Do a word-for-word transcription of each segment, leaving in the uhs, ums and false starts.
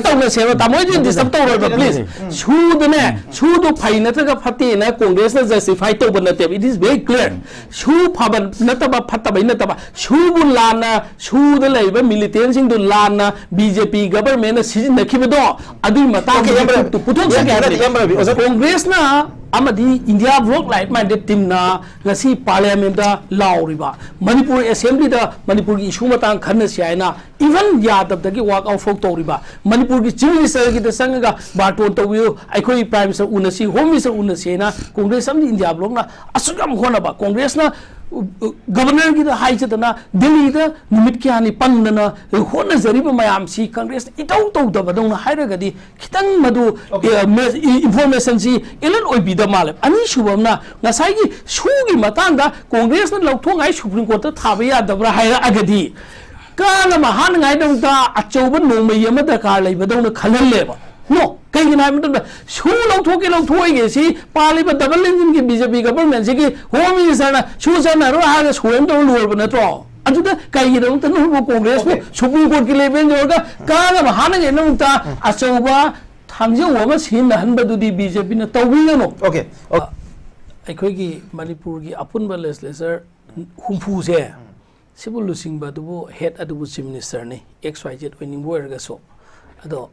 ꯇꯧꯅꯁꯦꯕ, ꯇꯥꯃꯣ, ꯑꯩꯗꯤ ꯗꯤꯁꯇꯔꯕ ꯇꯧꯔꯣꯏꯕ, ꯄ꯭ꯂꯤꯖ꯫ ꯁꯨꯗꯅꯦ, ꯁꯨꯗꯨ ꯐꯩ ꯅꯠꯇ꯭ꯔꯒ ꯐꯠꯇꯦꯅ ꯀꯣꯡꯒ꯭ꯔꯦꯁꯅ ꯖꯁꯇꯤꯐꯥꯏ ꯇꯧꯕ ꯅꯠꯇꯦꯕ, it is very clear꯫ ꯁꯨ ꯐꯕ ꯅꯠꯇꯕ, ꯐꯠꯇꯕꯩ ꯅꯠꯇꯕ, ꯁꯨꯕꯨ ꯂꯥꯟꯅ, ꯁꯨꯗ ꯂꯩꯔꯤꯕ ꯃꯤꯂꯤꯇꯦꯟꯁꯤꯡꯗꯨ ꯂꯥꯟꯅ ꯕꯤ ꯖꯦ ꯄꯤ ꯒꯕꯔꯃꯦꯟꯅ ꯁꯤꯖꯤꯟꯅꯈꯤꯕꯗꯣ, ꯑꯗꯨꯒꯤ ꯃꯇꯥꯡꯗ ꯑꯣꯀꯦ, ꯏꯌꯥꯝꯕ ꯔꯕꯤ꯫ ꯄꯨꯊꯣꯛꯆꯒꯦ ꯅꯠꯇꯦ, ꯍꯥꯏꯕꯅꯤ꯫ ꯏꯌꯥꯝꯕ ꯔꯕꯤ, ꯑꯣꯖꯥ꯫ ꯀꯣꯡꯒ꯭ꯔꯦꯁꯅ ꯑꯃꯗꯤ ꯏꯟꯗꯤꯌꯥ ꯕ꯭ꯂꯣꯛ ꯂꯥꯏꯛ ꯃꯥꯏꯟꯗꯦꯗ ꯇꯤꯝꯅ ꯉꯁꯤ ꯄꯥꯔꯂꯤꯌꯥꯃꯦꯟꯗ ꯂꯥꯎꯔꯤꯕ, ꯃꯅꯤꯄꯨꯔ ꯑꯦꯁꯦꯝꯕ꯭ꯂꯤꯗ ꯃꯅꯤꯄꯨꯔꯒꯤ ꯏꯁꯨ ꯃꯇꯥꯡ ꯈꯟꯅꯁꯤ ꯍꯥꯏꯅ ꯏꯚꯟ ꯌꯥꯗꯕꯗꯒꯤ ꯋꯥꯛ ꯑꯥꯎꯠ ꯐꯥꯎ ꯇꯧꯔꯤꯕ, ꯃꯅꯤꯄꯨꯔꯒꯤ ꯆꯤꯐ ꯃꯤꯅꯤꯁꯇꯔꯒꯤꯗ ꯆꯪꯉꯒ ꯕꯥꯔꯇꯣꯟ ꯇꯧꯕꯤꯌꯨ, ꯑꯩꯈꯣꯏ ꯄ꯭ꯔꯥꯏꯝ ꯃꯤꯅꯤꯁꯇꯔ ꯎꯅꯁꯤ, ꯍꯣꯝ ꯃꯤꯅꯤꯁꯇꯔ ꯎꯅꯁꯤ ꯍꯥꯏꯅ ꯀꯣꯡꯒ꯭ꯔꯦꯁ ꯑꯃꯗꯤ ꯏꯟꯗꯤꯌꯥ ꯕ꯭ꯂꯣꯛꯅ ꯑꯁꯨꯛ ꯌꯥꯝ ꯍꯣꯠꯅꯕ, ꯀꯣꯡꯒ꯭ꯔꯦꯁꯅ ꯎ, ꯎ, ꯒꯕꯔꯅꯔꯒꯤꯗ ꯍꯥꯏꯖꯗꯅ ꯗꯤꯜꯂꯤꯗ ꯅꯨꯃꯤꯠ ꯀꯌꯥꯅꯤ ꯄꯟꯗꯅ ꯍꯣꯠꯅꯖꯔꯤꯕ ꯃꯌꯥꯝꯁꯤ ꯀꯪꯒ꯭ꯔꯦꯁꯅ ꯏꯇꯧ ꯇꯧꯗꯕꯗꯧꯅ ꯍꯥꯏꯔꯒꯗꯤ ꯈꯤꯇꯪ ꯃꯗꯨ, ꯑꯣꯀꯦ꯫ ꯑꯦ, ꯃꯦ-, ꯏ-, ꯏꯟꯐꯣꯔꯃꯦꯁꯟꯁꯤ ꯑꯦꯂꯔꯠ ꯑꯣꯏꯕꯤꯗ ꯃꯥꯜꯂꯦ꯫ ꯑꯅꯤꯁꯨꯕ ꯑꯃꯅ ꯉꯁꯥꯏꯒꯤ ꯁꯨꯒꯤ ꯃꯇꯥꯡꯗ ꯀꯣꯡꯒ꯭ꯔꯦꯁꯅ ꯂꯧꯊꯣꯛꯉꯥꯏ ꯁꯨꯄ꯭ꯔꯤꯝ ꯀꯣꯔꯠꯇ ꯊꯥꯕ ꯌꯥꯗꯕ꯭ꯔꯥ ꯍꯥꯏꯔꯛꯑꯒꯗꯤ ꯀꯥꯡ ꯑꯃ ꯍꯥꯠꯅꯉꯥꯏꯗꯃꯛꯇ ꯑꯆꯧꯕ ꯅꯣꯡꯃꯩ ꯑꯃ ꯗꯔꯀꯥꯔ ꯂꯩꯕꯗꯧꯅ ꯈꯜꯍꯜꯂꯦꯕ꯫ ꯅꯣ, ꯀꯩꯒꯤꯅꯣ ꯍꯥꯏꯕ ꯃꯇꯝꯗ ꯁꯨ ꯂꯧꯊꯣꯛꯀꯦ ꯂꯧꯊꯣꯛꯑꯣꯏꯒꯦ ꯁꯤ ꯄꯥꯜꯂꯤꯕ ꯗꯕꯜ ꯏꯟꯖꯤꯟꯒꯤ ꯕꯤ ꯖꯦ ꯄꯤ ꯒꯕꯔꯃꯦꯟꯁꯤꯒꯤ ꯍꯣꯝ ꯃꯤꯅꯤꯁꯇꯔꯅ ꯁꯨ ꯆꯠꯅꯔꯣꯏ ꯍꯥꯏꯔꯒ ꯁꯨꯔꯦꯟ ꯇꯧꯔ ꯂꯣꯏꯔꯕ ꯅꯠꯇ꯭ꯔꯣ? ꯑꯗꯨꯗ ꯀꯩꯒꯤꯗꯃꯛꯇ ꯅꯣꯏꯕꯨ ꯀꯣꯡꯒ꯭ꯔꯦꯁꯄꯨ ꯑꯣꯀꯦ꯫ ꯁꯨꯄ꯭ꯔꯤꯝ ꯀꯣꯔꯠꯀꯤ ꯂꯦꯚꯦꯜ ꯌꯧꯔꯒ ꯀꯥꯡ ꯑꯃ ꯍꯥꯠꯅꯉꯥꯏꯗꯃꯛꯇ ꯑꯆꯧꯕ ꯊꯥꯡꯖꯧ ꯑꯃ ꯁꯤꯖꯤꯟꯅꯍꯟꯕꯗꯨꯗꯤ ꯕꯤ ꯖꯦ ꯄꯤꯅ ꯇꯧꯕꯤꯒꯅꯨ꯫ Okay, okay. ꯑꯩꯈꯣꯏꯒꯤ ꯃꯅꯤꯄꯨꯔꯒꯤ ꯑꯄꯨꯟꯕ ꯂꯦꯖꯤꯁꯂꯦꯆꯔ ꯍꯨꯝꯐꯨꯁꯦ, ꯁꯤꯕꯨ ꯂꯨꯆꯤꯡꯕ ꯑꯗꯨꯕꯨ, ꯍꯦꯗ ꯑꯗꯨꯕꯨ ꯆꯤꯐ ꯃꯤꯅꯤꯁꯇꯔꯅꯤ, ꯑꯦꯛꯁ ꯋꯥꯏ ꯖꯦꯗ ꯑꯣꯏꯅꯤꯡꯕ ꯑꯣꯏꯔꯒꯁꯨ꯫ ꯑꯗꯣ,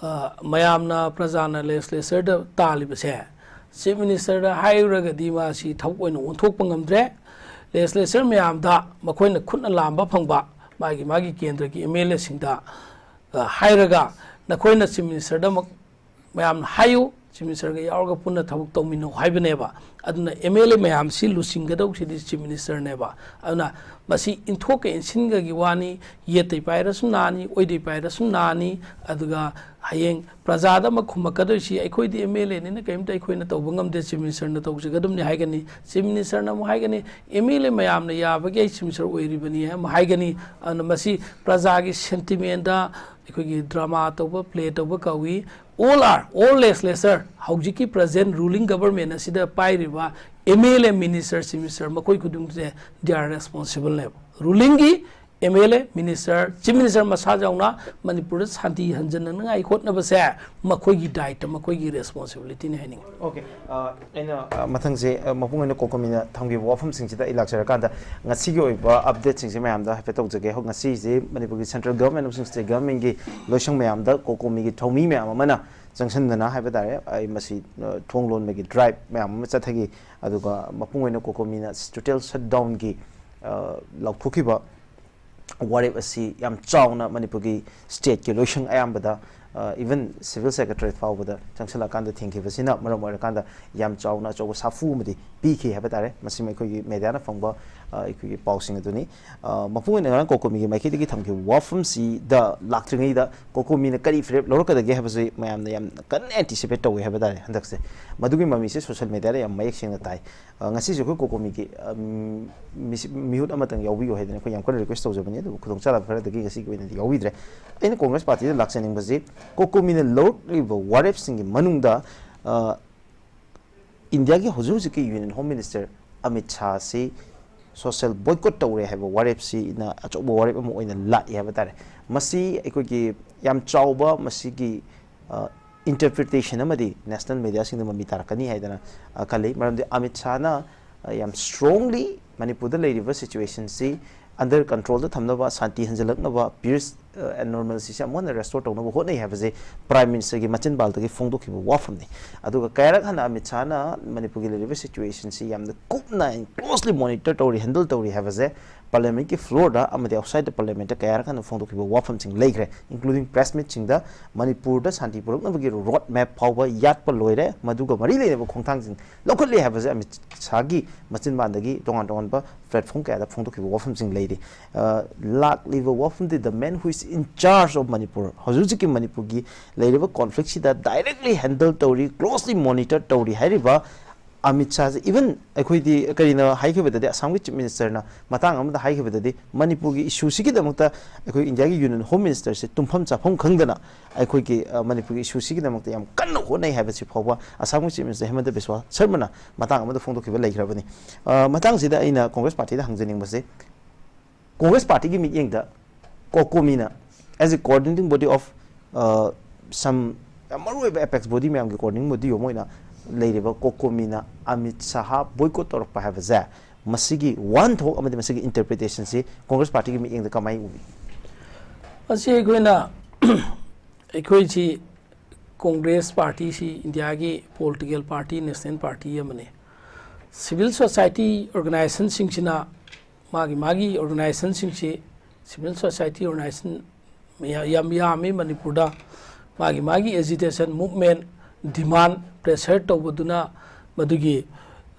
ꯑ, ꯃꯌꯥꯝꯅ, ꯄ꯭ꯔꯖꯥꯅ ꯂꯦꯖꯤꯁꯂꯦꯆꯔꯗ ꯇꯥꯜꯂꯤꯕꯁꯦ, ꯆꯤꯐ ꯃꯤꯅꯤꯁꯇꯔꯗ ꯍꯥꯏꯔꯨꯔꯒꯗꯤ ꯃꯥꯁꯤ ꯊꯕꯛ ꯑꯣꯏꯅ ꯑꯣꯟꯊꯣꯛꯄ ꯉꯝꯗ꯭ꯔꯦ꯫ ꯂꯦꯖꯤꯁꯂꯦꯆꯔ ꯃꯌꯥꯝꯗ ꯃꯈꯣꯏꯅ ꯈꯨꯠꯅ ꯂꯥꯝꯕ ꯐꯪꯕ ꯃꯥꯒꯤ, ꯃꯥꯒꯤ ꯀꯦꯟꯗ꯭ꯔꯒꯤ ꯑꯦꯝ ꯑꯦꯜ ꯑꯦꯁꯤꯡꯗ, ꯑ, ꯍꯥꯏꯔꯒ, "ꯅꯈꯣꯏꯅ ꯆꯤꯐ ꯃꯤꯅꯤꯁꯇꯔꯗ ꯃꯛ-, ꯃꯌꯥꯝꯅ ꯍꯥꯏꯌꯨ, ꯆꯤꯐ ꯃꯤꯅꯤꯁꯇꯔꯒ ꯌꯥꯎꯔꯒ ꯄꯨꯟꯅ ꯊꯕꯛ ꯇꯧꯃꯤꯟꯅꯧ" ꯍꯥꯏꯕꯅꯦꯕ꯫ ꯑꯗꯨꯅ ꯑꯦꯝ ꯑꯦꯜ ꯑꯦ ꯃꯌꯥꯝꯁꯤ ꯂꯨꯆꯤꯡꯒꯗꯧꯁꯤꯗꯤ ꯆꯤꯐ ꯃꯤꯅꯤꯁꯇꯔꯅꯦꯕ꯫ ꯑꯗꯨꯅ ꯃꯁꯤ ꯏꯟꯊꯣꯛꯀ ꯏꯟꯁꯤꯟꯒꯒꯤ ꯋꯥꯅꯤ, ꯌꯦꯠꯇꯩ ꯄꯥꯏꯔꯁꯨ ꯅꯥꯅꯤ, ꯑꯣꯏꯗꯩ ꯄꯥꯏꯔꯁꯨ ꯅꯥꯅꯤ, ꯑꯗꯨꯒ ꯍꯌꯦꯡ ꯄ꯭ꯔꯖꯥꯗ ꯑꯃ ꯈꯨꯝꯃꯛꯀꯗꯣꯏꯁꯤ, "ꯑꯩꯈꯣꯏꯗꯤ ꯑꯦꯝ ꯑꯦꯜ ꯑꯦꯅꯤꯅ ꯀꯔꯤꯝꯇ ꯑꯩꯈꯣꯏꯅ ꯇꯧꯕ ꯉꯝꯗꯦ, ꯆꯤꯐ ꯃꯤꯅꯤꯁꯇꯔꯅ ꯇꯧꯖꯒꯗꯕꯅꯤ" ꯍꯥꯏꯒꯅꯤ꯫ ꯆꯤꯐ ꯃꯤꯅꯤꯁꯇꯔꯅ ꯑꯃꯨꯛ ꯍꯥꯏꯒꯅꯤ, "ꯑꯦꯝ ꯑꯦꯜ ꯑꯦ ꯃꯌꯥꯝꯅ ꯌꯥꯕꯒꯤ ꯑꯩ ꯆꯤꯐ ꯃꯤꯅꯤꯁꯇꯔ ꯑꯣꯏꯔꯤꯕꯅꯤ" ꯑꯃꯨꯛ ꯍꯥꯏꯒꯅꯤ꯫ ꯑꯗꯨꯅ ꯃꯁꯤ ꯄ꯭ꯔꯖꯥꯒꯤ ꯁꯦꯟꯇꯤꯃꯦꯟꯗ ꯑꯩꯈꯣꯏꯒꯤ ꯗ꯭ꯔꯃꯥ ꯇꯧꯕ, ꯄ꯭ꯂꯦ ꯇꯧꯕ ꯀꯧꯏ꯫ All are, all legislature, ꯍꯧꯖꯤꯛꯀꯤ present ruling government ꯑꯁꯤꯗ ꯄꯥꯏꯔꯤꯕ M L A, minister, chief minister, ꯃꯈꯣꯏ ꯈꯨꯗꯤꯡꯃꯛꯁꯦ they are responsible ꯅꯦꯕ꯫ ꯔꯨꯂꯤꯡꯒꯤ M L A, minister, chief minister ꯃꯁꯥ ꯌꯥꯎꯅ ꯃꯅꯤꯄꯨꯔꯗ ꯁꯥꯟꯇꯤ ꯍꯟꯖꯟꯅꯅꯉꯥꯏ ꯍꯣꯠꯅꯕꯁꯦ ꯃꯈꯣꯏꯒꯤ ꯗꯥꯏꯇ, ꯃꯈꯣꯏꯒꯤ ꯔꯦꯁꯄꯣꯟꯁꯤꯕꯤꯂꯤꯇꯤꯅꯤ ꯍꯥꯏꯅꯤꯡꯉꯤ꯫ ꯑꯣꯀꯦ꯫ ꯑꯩꯅ ꯑ, ꯃꯊꯪꯁꯦ, ꯑ, ꯃꯄꯨꯡ ꯑꯣꯏꯅ ꯀꯣꯀꯣꯃꯤꯅ ꯊꯝꯈꯤꯕ ꯋꯥꯐꯝꯁꯤꯡꯁꯤꯗ ꯑꯩ ꯂꯥꯛꯆꯔꯀꯥꯟꯗ ꯉꯁꯤꯒꯤ ꯑꯣꯏꯕ ꯑꯞꯗꯦꯠꯁꯤꯡꯁꯦ ꯃꯌꯥꯝꯗ ꯍꯥꯏꯐꯦꯠ ꯇꯧꯖꯒꯦ꯫ ꯍꯣꯏ, ꯉꯁꯤꯁꯦ ꯃꯅꯤꯄꯨꯔꯒꯤ ꯁꯦꯟꯇ꯭ꯔꯦꯜ ꯒꯚꯔꯟꯃꯦꯟ ꯑꯃꯁꯨꯡ ꯁ꯭ꯇꯦꯠ ꯒꯚꯔꯟꯃꯦꯟꯒꯤ ꯂꯣꯏꯁꯪ ꯃꯌꯥꯝꯗ ꯀꯣꯀꯣꯃꯤꯒꯤ ꯊꯧꯃꯤ ꯃꯌꯥꯝ ꯑꯃꯅ ꯆꯪꯁꯤꯟꯗꯅ ꯍꯥꯏꯕ ꯇꯥꯔꯦ, ꯑꯩ ꯃꯁꯤ, ꯑ, ꯊꯣꯡ ꯂꯣꯟꯕꯒꯤ ꯗ꯭ꯔꯥꯏꯕ ꯃꯌꯥꯝ ꯑꯃ ꯆꯠꯊꯈꯤ꯫ ꯑꯗꯨꯒ ꯃꯄꯨꯡ ꯑꯣꯏꯅ ꯀꯣꯀꯣꯃꯤꯅ ꯇꯣꯇꯦꯜ ꯁꯠꯗꯥꯎꯟꯒꯤ, ꯑ, ꯂꯥꯎꯊꯣꯛꯈꯤꯕ ꯋꯥꯔꯦꯞ ꯑꯁꯤ ꯌꯥꯝ ꯆꯥꯎꯅ ꯃꯅꯤꯄꯨꯔꯒꯤ ꯁ꯭ꯇꯦꯠꯀꯤ ꯂꯣꯏꯁꯪ ꯑꯌꯥꯝꯕꯗ, ꯑ, ꯏꯚꯟ ꯁꯤꯚꯤꯜ ꯁꯦꯀ꯭ꯔꯦꯇꯔꯤ ꯐꯥꯎꯕꯗ ꯆꯪꯁꯤꯜꯂꯀꯥꯟꯗ ꯊꯦꯡꯈꯤꯕꯁꯤꯅ ꯃꯔꯝ ꯑꯣꯏꯔꯀꯥꯟꯗ ꯌꯥꯝ ꯆꯥꯎꯅ ꯑꯆꯧꯕ ꯁꯥꯐꯨ ꯑꯃꯗꯤ ꯄꯤꯈꯤ ꯍꯥꯏꯕ ꯇꯥꯔꯦ꯫ ꯃꯁꯤꯃ ꯑꯩꯈꯣꯏꯒꯤ ꯃꯦꯗꯤꯌꯥꯅ ꯐꯪꯕ, ꯑ, ꯑꯩꯈꯣꯏꯒꯤ ꯄꯥꯎꯁꯤꯡ ꯑꯗꯨꯅꯤ꯫ ꯑ, ꯃꯄꯨꯡ ꯑꯣꯏꯅ ꯉꯔꯥꯡ ꯀꯣꯀꯣꯃꯤꯒꯤ ꯃꯥꯏꯀꯩꯗꯒꯤ ꯊꯝꯈꯤꯕ ꯋꯥꯐꯝꯁꯤꯗ ꯂꯥꯛꯇ꯭ꯔꯤꯉꯩꯗ ꯀꯣꯀꯣꯃꯤꯅ ꯀꯔꯤ ꯐꯤꯔꯦꯞ ꯂꯧꯔꯛꯀꯗꯒꯦ ꯍꯥꯏꯕꯁꯤ ꯃꯌꯥꯝꯅ ꯌꯥꯝ ꯀꯟꯅ ꯑꯦꯟꯇꯤꯁꯤꯄꯦꯠ ꯇꯧꯏ ꯍꯥꯏꯕ ꯇꯥꯔꯦ ꯍꯟꯗꯛꯁꯦ꯫ ꯃꯗꯨꯒꯤ ꯃꯃꯤꯁꯦ ꯁꯣꯁꯤꯌꯦꯜ ꯃꯦꯗꯤꯌꯥꯗ ꯌꯥꯝ ꯃꯌꯦꯛ ꯁꯦꯡꯅ ꯇꯥꯏ꯫ ꯑ, ꯉꯁꯤꯁꯨ ꯑꯩꯈꯣꯏ ꯀꯣꯀꯣꯃꯤꯒꯤ, ꯑ, ꯃꯤꯁꯤ-, ꯃꯤꯍꯨꯠ ꯑꯃꯇꯪ ꯌꯥꯎꯕꯤꯌꯨ ꯍꯥꯏꯗꯅ ꯑꯩꯈꯣꯏ ꯌꯥꯝ ꯀꯟꯅ ꯔꯤꯀ꯭ꯋꯦꯁ ꯇꯧꯖꯕꯅꯤ, ꯑꯗꯨꯕꯨ ꯈꯨꯗꯣꯡꯆꯥꯗꯕ ꯈꯔꯗꯒꯤ ꯉꯁꯤꯒꯤ ꯑꯣꯏꯅꯗꯤ ꯌꯥꯎꯕꯤꯗ꯭ꯔꯦ꯫ ꯑꯩꯅ ꯀꯣꯡꯒ꯭ꯔꯦꯁ ꯄꯥꯔꯇꯤꯗ ꯂꯥꯛꯆꯅꯤꯡꯕꯁꯤ ꯀꯣꯀꯣꯃꯤꯅ ꯂꯧꯔꯛꯂꯤꯕ ꯋꯥꯔꯦꯞꯁꯤꯡꯒꯤ ꯃꯅꯨꯡꯗ, ꯑ, ꯏꯟꯗꯤꯌꯥꯒꯤ ꯍꯧꯖꯤꯛ ꯍꯧꯖꯤꯛꯀꯤ ꯌꯨꯅꯤꯌꯟ ꯍꯣꯝ ꯃꯤꯅꯤꯁꯇꯔ ꯑꯃꯤꯠ ꯁꯥꯍꯁꯤ ꯁꯣꯁꯤꯌꯦꯜ ꯕꯣꯏꯀꯣꯠ ꯇꯧꯔꯦ ꯍꯥꯏꯕ ꯋꯥꯔꯦꯞꯁꯤꯅ ꯑꯆꯧꯕ ꯋꯥꯔꯦꯞ ꯑꯃ ꯑꯣꯏꯅ ꯂꯥꯛꯏ ꯍꯥꯏꯕ ꯇꯥꯔꯦ꯫ ꯃꯁꯤ ꯑꯩꯈꯣꯏꯒꯤ ꯌꯥꯝ ꯆꯥꯎꯕ, ꯃꯁꯤꯒꯤ, ꯑ, ꯏꯟꯇꯔꯄ꯭ꯔꯤꯇꯦꯁꯟ ꯑꯃꯗꯤ ꯅꯦꯁꯅꯦꯜ ꯃꯦꯗꯤꯌꯥꯁꯤꯡꯗ ꯃꯃꯤ ꯇꯥꯔꯛꯀꯅꯤ ꯍꯥꯏꯗꯅ, ꯑ, ꯈꯜꯂꯤ꯫ ꯃꯔꯝꯗꯤ ꯑꯃꯤꯠ ꯁꯥꯍꯅ, ꯑ, ꯌꯥꯝ ꯁ꯭ꯇꯔꯣꯡꯂꯤ ꯃꯅꯤꯄꯨꯔꯗ ꯂꯩꯔꯤꯕ ꯁꯤꯆꯨꯋꯦꯁꯟꯁꯤ ꯑꯟꯗꯔ ꯀꯟꯇ꯭ꯔꯣꯜꯗ ꯊꯝꯅꯕ, ꯁꯥꯟꯇꯤ ꯍꯟꯖꯤꯜꯂꯛꯅꯕ, ꯄꯤꯁ, ꯑ, ꯑꯦꯟ ꯅꯣꯔꯃꯦꯜꯁꯤꯁꯦ ꯑꯃꯨꯛ ꯍꯟꯅ ꯔꯦꯁꯇꯣꯔ ꯇꯧꯅꯕ ꯍꯣꯠꯅꯩ ꯍꯥꯏꯕꯁꯦ ꯄ꯭ꯔꯥꯏꯝ ꯃꯤꯅꯤꯁꯇꯔꯒꯤ ꯃꯆꯤꯟꯕꯥꯜꯗꯒꯤ ꯐꯣꯡꯗꯣꯛꯈꯤꯕ ꯋꯥꯐꯝꯅꯤ꯫ ꯑꯗꯨꯒ ꯀꯌꯥꯔꯛ ꯍꯟꯅ ꯑꯃꯤꯠ ꯁꯥꯍꯅ ꯃꯅꯤꯄꯨꯔꯒꯤ ꯂꯩꯔꯤꯕ ꯁꯤꯆꯨꯋꯦꯁꯟꯁꯤ ꯌꯥꯝꯅ ꯀꯨꯞꯅ and closely monitor ꯇꯧꯔꯤ, ꯍꯦꯟꯗꯜ ꯇꯧꯔꯤ ꯍꯥꯏꯕꯁꯦ ꯄꯥꯔꯂꯤꯌꯥꯃꯦꯟꯠꯀꯤ ꯐ꯭ꯂꯣꯔꯗ ꯑꯃꯗꯤ ꯑꯥꯎꯠꯁꯥꯏꯗ ꯗ ꯄꯥꯔꯂꯤꯌꯥꯃꯦꯟꯠꯇ ꯀꯌꯥꯔꯛ ꯍꯟꯅ ꯐꯣꯡꯗꯣꯛꯈꯤꯕ ꯋꯥꯐꯝꯁꯤꯡ ꯂꯩꯈ꯭ꯔꯦ, ꯏꯟꯀ꯭ꯂꯨꯗꯤꯡ ꯄ꯭ꯔꯦꯁ ꯃꯤꯠꯁꯤꯡꯗ꯫ ꯃꯅꯤꯄꯨꯔꯗ ꯁꯥꯟꯇꯤ ꯄꯨꯔꯛꯅꯕꯒꯤ ꯔꯣꯗ ꯃꯦꯞ ꯐꯥꯎꯕ ꯌꯥꯠꯄ ꯂꯣꯏꯔꯦ, ꯃꯗꯨꯒ ꯃꯔꯤ ꯂꯩꯅꯕ ꯈꯣꯡꯊꯥꯡꯁꯤꯡ ꯂꯧꯈꯠꯂꯦ ꯍꯥꯏꯕꯁꯦ ꯑꯃꯤꯠ ꯁꯥꯍꯒꯤ ꯃꯆꯤꯟꯕꯥꯟꯗꯒꯤ ꯇꯣꯉꯥꯟ ꯇꯣꯉꯥꯟꯕ ꯄ꯭ꯂꯦꯠꯐꯣꯝ ꯀꯌꯥꯗ ꯐꯣꯡꯗꯣꯛꯈꯤꯕ ꯋꯥꯐꯝꯁꯤꯡ ꯂꯩꯔꯤ꯫ ꯑ, ꯂꯥꯛꯂꯤꯕ ꯋꯥꯐꯝꯗꯤ the man who is in charge of Manipur, ꯍꯧꯖꯤꯛ ꯍꯧꯖꯤꯛꯀꯤ ꯃꯅꯤꯄꯨꯔꯒꯤ ꯂꯩꯔꯤꯕ ꯀꯣꯟꯐ꯭ꯂꯤꯛꯁꯤꯗ ꯗꯥꯏꯔꯦꯛꯂꯤ ꯍꯦꯟꯗꯜ ꯇꯧꯔꯤ, ꯀ꯭ꯂꯣꯁꯂꯤ ꯃꯣꯅꯤꯇꯔ ꯇꯧꯔꯤ ꯍꯥꯏꯔꯤꯕ ꯑꯃꯤꯠ ꯁꯥꯍꯁꯦ, ꯏꯚꯟ ꯑꯩꯈꯣꯏꯗꯤ ꯀꯔꯤꯅꯣ ꯍꯥꯏꯈꯤꯕꯗꯗꯤ, ꯑꯁꯥꯝꯒꯤ ꯆꯤꯐ ꯃꯤꯅꯤꯁꯇꯔꯅ ꯃꯇꯥꯡ ꯑꯃꯗ ꯍꯥꯏꯈꯤꯕꯗꯗꯤ, ꯃꯅꯤꯄꯨꯔꯒꯤ ꯏꯁꯨꯁꯤꯒꯤꯗꯃꯛꯇ ꯑꯩꯈꯣꯏ ꯏꯟꯗꯤꯌꯥꯒꯤ ꯌꯨꯅꯤꯌꯟ ꯍꯣꯝ ꯃꯤꯅꯤꯁꯇꯔꯁꯦ ꯇꯨꯝꯐꯝ ꯆꯥꯐꯝ ꯈꯪꯗꯅ ꯑꯩꯈꯣꯏꯒꯤ, ꯑ, ꯃꯅꯤꯄꯨꯔꯒꯤ ꯏꯁꯨꯁꯤꯒꯤꯗꯃꯛꯇ ꯌꯥꯝ ꯀꯟꯅ ꯍꯣꯠꯅꯩ ꯍꯥꯏꯕꯁꯤ ꯐꯥꯎꯕ ꯑꯁꯥꯝꯒꯤ ꯆꯤꯐ ꯃꯤꯅꯤꯁꯇꯔ ꯍꯤꯃꯟꯇ ꯕꯤꯁ꯭ꯋꯥ ꯁꯔꯃꯅ ꯃꯇꯥꯡ ꯑꯃꯗ ꯐꯣꯡꯗꯣꯛꯈꯤꯕ ꯂꯩꯈ꯭ꯔꯕꯅꯤ꯫ ꯑ, ꯃꯇꯥꯡꯁꯤꯗ ꯑꯩꯅ ꯀꯣꯡꯒ꯭ꯔꯦꯁ ꯄꯥꯔꯇꯤꯗ ꯍꯪꯖꯅꯤꯡꯕꯁꯦ, ꯀꯣꯡꯒ꯭ꯔꯦꯁ ꯄꯥꯔꯇꯤꯒꯤ ꯃꯤꯠꯌꯦꯡꯗ ꯀꯣꯀꯣꯃꯤꯅ, as a coordinating body of, uh, some, ꯌꯥꯝ ꯃꯔꯨꯑꯣꯏꯕ apex body ꯃꯌꯥꯝꯒꯤ coordinating body ꯑꯃ ꯑꯣꯏꯅ ꯂꯩꯔꯤꯕ ꯀꯣꯀꯣꯃꯤꯅ ꯑꯃꯤꯠ ꯁꯥꯍ boycott ꯇꯧꯔꯛꯄ ꯍꯥꯏꯕꯁꯦ, ꯃꯁꯤꯒꯤ ꯋꯥꯍꯟꯊꯣꯛ ꯑꯃꯗꯤ ꯃꯁꯤꯒꯤ interpretation ꯁꯤ ꯀꯣꯡꯒ꯭ꯔꯦꯁ ꯄꯥꯔꯇꯤꯒꯤ ꯃꯤꯠꯌꯦꯡꯗ ꯀꯃꯥꯏꯅ ꯎꯕꯤ? ꯃꯁꯤ ꯑꯩꯈꯣꯏꯅ ꯑꯩꯈꯣꯏꯁꯤ ꯀꯣꯡꯒ꯭ꯔꯦꯁ ꯄꯥꯔꯇꯤꯁꯤ ꯏꯟꯗꯤꯌꯥꯒꯤ political party, national party ꯑꯃꯅꯤ꯫ Civil society organizationꯁꯤꯡꯁꯤꯅ ꯃꯥꯒꯤ ꯃꯥꯒꯤ organizationꯁꯤꯡꯁꯤ, civil society organization ꯃꯌꯥ- ꯌꯥꯝ ꯌꯥꯝꯃꯤ ꯃꯅꯤꯄꯨꯔꯗ꯫ ꯃꯥꯒꯤ ꯃꯥꯒꯤ agitation, movement, demand, pressure ꯇꯧꯕꯗꯨꯅ ꯃꯗꯨꯒꯤ,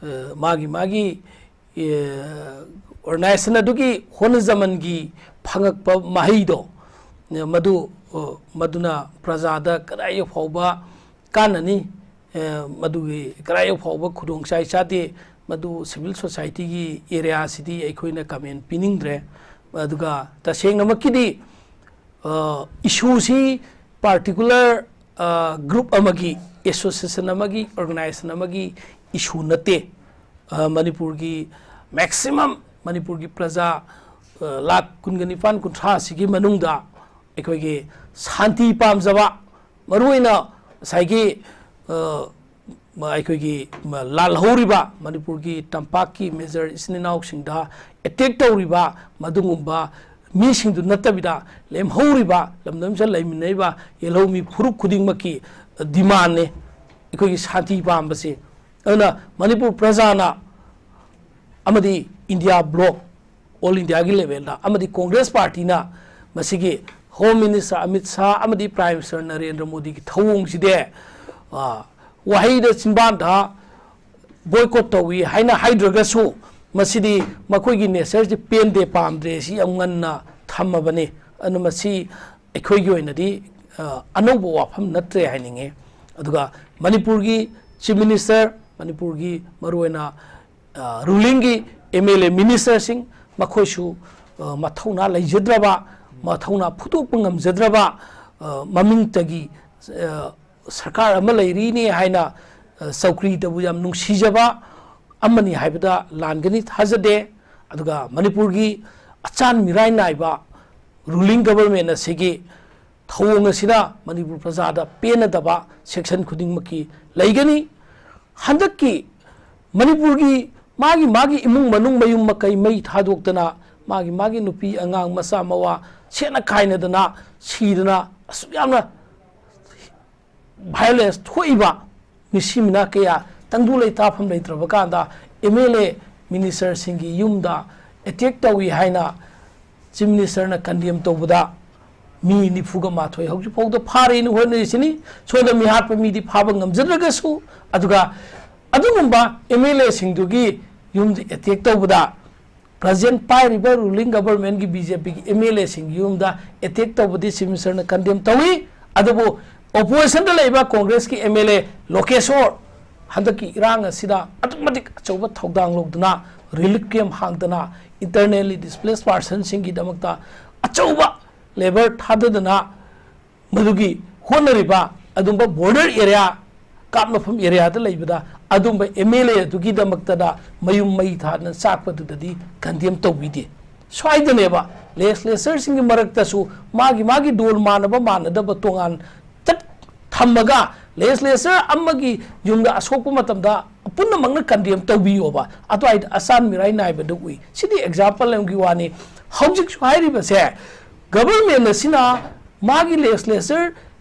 ꯑ, ꯃꯥꯒꯤ ꯃꯥꯒꯤ, ꯑ, organization ꯑꯗꯨꯒꯤ ꯍꯣꯠꯅꯖꯃꯟꯒꯤ ꯐꯪꯉꯛꯄ ꯃꯍꯩꯗꯣ, ꯑ, ꯃꯗꯨ, ꯑ, ꯃꯗꯨꯅ ꯄ꯭ꯔꯖꯥꯗ ꯀꯗꯥꯏ ꯐꯥꯎꯕ ꯀꯥꯟꯅꯅꯤ, ꯑ, ꯃꯗꯨꯒꯤ ꯀꯗꯥꯏ ꯐꯥꯎꯕ ꯈꯨꯗꯣꯡꯆꯥꯏ ꯆꯥꯗꯦ, ꯃꯗꯨ civil societyꯒꯤ areaꯁꯤꯗꯤ ꯑꯩꯈꯣꯏꯅ comment ꯄꯤꯅꯤꯡꯗ꯭ꯔꯦ꯫ ꯑꯗꯨꯒ ꯇꯁꯦꯡꯅꯃꯛꯀꯤꯗꯤ, ꯑ, issueꯁꯤ particular, ꯑ, group ꯑꯃꯒꯤ, association ꯑꯃꯒꯤ, organization ꯑꯃꯒꯤ issue ꯅꯠꯇꯦ꯫ ꯑ, ꯃꯅꯤꯄꯨꯔꯒꯤ maximum, ꯃꯅꯤꯄꯨꯔꯒꯤ ꯄ꯭ꯔꯖꯥ, ꯑ, ꯂꯥꯈ ꯀꯨꯟꯒ ꯅꯤꯄꯥꯟ, ꯀꯨꯟꯊ꯭ꯔꯥ ꯑꯁꯤꯒꯤ ꯃꯅꯨꯡꯗ ꯑꯩꯈꯣꯏꯒꯤ ꯁꯥꯟꯇꯤ ꯄꯥꯝꯖꯕ, ꯃꯔꯨꯑꯣꯏꯅ ꯉꯁꯥꯏꯒꯤ, ꯑ, ꯃ-, ꯑꯩꯈꯣꯏꯒꯤ ꯃ-, ꯂꯥꯜꯍꯧꯔꯤꯕ ꯃꯅꯤꯄꯨꯔꯒꯤ ꯇꯝꯄꯥꯛꯀꯤ major ꯏꯆꯤꯟ ꯏꯅꯥꯎꯁꯤꯡꯗ attack ꯇꯧꯔꯤꯕ ꯃꯗꯨꯒꯨꯝꯕ ꯃꯤꯁꯤꯡꯗꯨ ꯅꯠꯇꯕꯤꯗ, ꯂꯦꯝꯍꯧꯔꯤꯕ ꯂꯝꯗꯝꯁꯤꯗ ꯂꯩꯃꯤꯟꯅꯔꯤꯕ ꯌꯦꯜꯍꯧꯃꯤ ꯐꯨꯔꯨꯞ ꯈꯨꯗꯤꯡꯃꯛꯀꯤ demandꯅꯤ ꯑꯩꯈꯣꯏꯒꯤ ꯁꯥꯟꯇꯤ ꯄꯥꯝꯕꯁꯤ꯫ ꯑꯗꯨꯅ ꯃꯅꯤꯄꯨꯔ ꯄ꯭ꯔꯖꯥꯅ ꯑꯃꯗꯤ India bloc, all Indiaꯒꯤ levelꯗ ꯑꯃꯗꯤ ꯀꯣꯡꯒ꯭ꯔꯦꯁ ꯄꯥꯔꯇꯤꯅ ꯃꯁꯤꯒꯤ Home Minister ꯑꯃꯤꯠ ꯁꯥꯍ ꯑꯃꯗꯤ Prime Minister ꯅꯔꯦꯟꯗ꯭ꯔ ꯃꯣꯗꯤꯒꯤ ꯊꯧꯑꯣꯡꯁꯤꯗꯤ, ꯑ, ꯋꯥꯍꯩꯗ ꯆꯤꯟꯕꯥꯟꯗ boycott ꯇꯧꯏ ꯍꯥꯏꯅ ꯍꯥꯏꯗ꯭ꯔꯒꯁꯨ, ꯃꯁꯤꯗꯤ ꯃꯈꯣꯏꯒꯤ natureꯁꯤ ꯄꯦꯟꯗꯦ, ꯄꯥꯝꯗ꯭ꯔꯦ, ꯁꯤ ꯌꯥꯝ ꯉꯟꯅ ꯊꯝꯃꯕꯅꯤ꯫ ꯑꯗꯨꯅ ꯃꯁꯤ ꯑꯩꯈꯣꯏꯒꯤ ꯑꯣꯏꯅꯗꯤ, ꯑ, ꯑꯅꯧꯕ ꯋꯥꯐꯝ ꯅꯠꯇ꯭ꯔꯦ ꯍꯥꯏꯅꯤꯡꯉꯤ꯫ ꯑꯗꯨꯒ ꯃꯅꯤꯄꯨꯔꯒꯤ Chief Minister, ꯃꯅꯤꯄꯨꯔꯒꯤ ꯃꯔꯨꯑꯣꯏꯅ, ꯑ, rulingꯒꯤ MLA ministerꯁꯤꯡ, ꯃꯈꯣꯏꯁꯨ, ꯑ, ꯃꯊꯧꯅꯥ ꯂꯩꯖꯗ꯭ꯔꯕ, ꯃꯊꯧꯅꯥ ꯐꯨꯗꯣꯛꯄ ꯉꯝꯖꯗ꯭ꯔꯕ, ꯑ, ꯃꯃꯤꯡꯇꯒꯤ, ꯑ, ꯁꯔꯀꯥꯔ ꯑꯃ ꯂꯩꯔꯤꯅꯤ ꯍꯥꯏꯅ, ꯑ, ꯆꯧꯀ꯭ꯔꯤꯗꯕꯨ ꯌꯥꯝ ꯅꯨꯡꯁꯤꯖꯕ ꯑꯃꯅꯤ ꯍꯥꯏꯕꯗ ꯂꯥꯟꯒꯅꯤ ꯊꯥꯖꯗꯦ꯫ ꯑꯗꯨꯒ ꯃꯅꯤꯄꯨꯔꯒꯤ ꯑꯆꯥꯟ ꯃꯤꯔꯥꯏ ꯅꯥꯏꯕ ꯔꯨꯂꯤꯡ ꯒꯕꯔꯃꯦꯟ ꯑꯁꯤꯒꯤ ꯊꯧꯑꯣꯡ ꯑꯁꯤꯅ ꯃꯅꯤꯄꯨꯔ ꯄ꯭ꯔꯖꯥꯗ ꯄꯦꯟꯅꯗꯕ ꯁꯦꯛꯁꯟ ꯈꯨꯗꯤꯡꯃꯛꯀꯤ ꯂꯩꯒꯅꯤ꯫ ꯍꯟꯗꯛꯀꯤ ꯃꯅꯤꯄꯨꯔꯒꯤ ꯃꯥꯒꯤ ꯃꯥꯒꯤ ꯏꯃꯨꯡ ꯃꯅꯨꯡ, ꯃꯌꯨꯝ ꯃꯀꯩ ꯃꯩ ꯊꯥꯗꯣꯛꯇꯅ, ꯃꯥꯒꯤ ꯃꯥꯒꯤ ꯅꯨꯄꯤ ꯑꯉꯥꯡ ꯃꯆꯥ ꯃꯋꯥ ꯁꯦꯠꯅ ꯈꯥꯏꯅꯗꯅ ꯁꯤꯗꯅ ꯑꯁꯨꯛ ꯌꯥꯝꯅ ꯚꯥꯏꯑꯣꯂꯦꯟꯁ ꯊꯣꯛꯏꯕ ꯃꯤꯁꯤ ꯃꯤꯅꯥ ꯀꯌꯥ ꯇꯪꯗꯨ ꯂꯩꯇꯥꯐꯝ ꯂꯩꯇ꯭ꯔꯕ ꯀꯥꯟꯗ ꯑꯦꯝ ꯑꯦꯜ ꯑꯦ ꯃꯤꯅꯤꯁꯇꯔꯁꯤꯡꯒꯤ ꯌꯨꯝꯗ ꯑꯦꯇꯦꯛ ꯇꯧꯏ ꯍꯥꯏꯅ ꯆꯤꯐ ꯃꯤꯅꯤꯁꯇꯔꯅ ꯀꯟꯗꯦꯝ ꯇꯧꯕꯗ ꯃꯤ ꯅꯤꯐꯨꯒ ꯃꯥꯊꯣꯏ ꯍꯧꯖꯤꯛ ꯐꯥꯎꯗ ꯐꯥꯔꯦꯅ ꯍꯣꯠꯅꯔꯤꯁꯤꯅꯤ꯫ ꯁꯣꯝꯗ ꯃꯤꯍꯥꯠꯄ ꯃꯤꯗꯤ ꯐꯥꯕ ꯉꯝꯖꯗ꯭ꯔꯒꯁꯨ, ꯑꯗꯨꯒ ꯑꯗꯨꯒꯨꯝꯕ ꯑꯦꯝ ꯑꯦꯜ ꯑꯦꯁꯤꯡꯗꯨꯒꯤ ꯌꯨꯝꯗ ꯑꯦꯇꯦꯛ ꯇꯧꯕꯗ ꯄ꯭ꯔꯖꯦꯟ ꯄꯥꯏꯔꯤꯕ ꯔꯨꯂꯤꯡ ꯒꯕꯔꯃꯦꯟꯒꯤ ꯕꯤ ꯖꯦ ꯄꯤꯒꯤ ꯑꯦꯝ ꯑꯦꯜ ꯑꯦꯁꯤꯡꯒꯤ ꯌꯨꯝꯗ ꯑꯦꯇꯦꯛ ꯇꯧꯕꯗꯤ ꯆꯤꯐ ꯃꯤꯅꯤꯁꯇꯔꯅ ꯀꯟꯗꯦꯝ ꯇꯧꯏ꯫ ꯑꯗꯨꯕꯨ ꯑꯣꯄꯣꯖꯤꯁꯟꯗ ꯂꯩꯕ ꯀꯣꯡꯒ꯭ꯔꯦꯁꯀꯤ ꯑꯦꯝ ꯑꯦꯜ ꯑꯦ ꯂꯣꯀꯦꯁꯣꯔ ꯍꯟꯗꯛꯀꯤ ꯏꯔꯥꯡ ꯑꯁꯤꯗ ꯑꯗꯨꯛ ꯃꯇꯤꯛ ꯑꯆꯧꯕ ꯊꯧꯗꯥꯡ ꯂꯧꯗꯨꯅ ꯔꯤꯂꯤꯐ ꯀꯦꯝ ꯍꯥꯡꯗꯅ, ꯏꯟꯇꯔꯅꯦꯜꯂꯤ ꯗꯤꯁꯄ꯭ꯂꯦꯁ ꯄꯥꯔꯁꯟꯁꯤꯡꯒꯤꯗꯃꯛꯇ ꯑꯆꯧꯕ ꯂꯦꯕꯔ ꯊꯥꯗꯗꯅ ꯃꯗꯨꯒꯤ ꯍꯣꯠꯅꯔꯤꯕ ꯑꯗꯨꯝꯕ ꯕꯣꯔꯗꯔ ꯑꯦꯔꯤꯌꯥ, ꯀꯥꯞꯅꯐꯝ ꯑꯦꯔꯤꯌꯥꯗ ꯂꯩꯕꯗ ꯑꯗꯨꯝꯕ ꯑꯦꯝ ꯑꯦꯜ ꯑꯦ ꯑꯗꯨꯒꯤꯗꯃꯛꯇꯗ ꯃꯌꯨꯝ ꯃꯩ ꯊꯥꯗꯅ ꯆꯥꯛꯄꯗꯨꯗꯗꯤ ꯀꯟꯗꯦꯝ ꯇꯧꯕꯤꯗꯦ꯫ ꯁ꯭ꯋꯥꯏꯗꯅꯦꯕ ꯂꯦꯖꯤꯁꯂꯦꯆꯔꯁꯤꯡꯒꯤ ꯃꯔꯛꯇꯁꯨ ꯃꯥꯒꯤ ꯃꯥꯒꯤ ꯗꯣꯜ ꯃꯥꯟꯅꯕ ꯃꯥꯟꯅꯗꯕ ꯇꯣꯉꯥꯟ ꯆꯠ ꯊꯝꯃꯒ ꯂꯦꯖꯤꯁꯂꯦꯆꯔ ꯑꯃꯒꯤ ꯌꯨꯝꯗ ꯑꯁꯣꯛꯄ ꯃꯇꯝꯗ ꯄꯨꯝꯅꯃꯛꯅ ꯀꯟꯗꯦꯝ ꯇꯧꯕꯤꯌꯣꯕ꯫ ꯑꯗꯨꯋꯥꯏꯗ ꯑꯆꯥꯟ ꯃꯤꯔꯥꯏ ꯅꯥꯏꯕꯗꯨ ꯎꯏ꯫ ꯁꯤꯗꯤ ꯑꯦꯛꯖꯥꯝꯄꯜ ꯑꯃꯒꯤ ꯋꯥꯅꯤ꯫ ꯍꯧꯖꯤꯛꯁꯨ ꯍꯥꯏꯔꯤꯕꯁꯦ ꯒꯕꯔꯃꯦꯟ ꯑꯁꯤꯅ ꯃꯥꯒꯤ ꯂꯦꯖꯤꯁꯂꯦꯆꯔ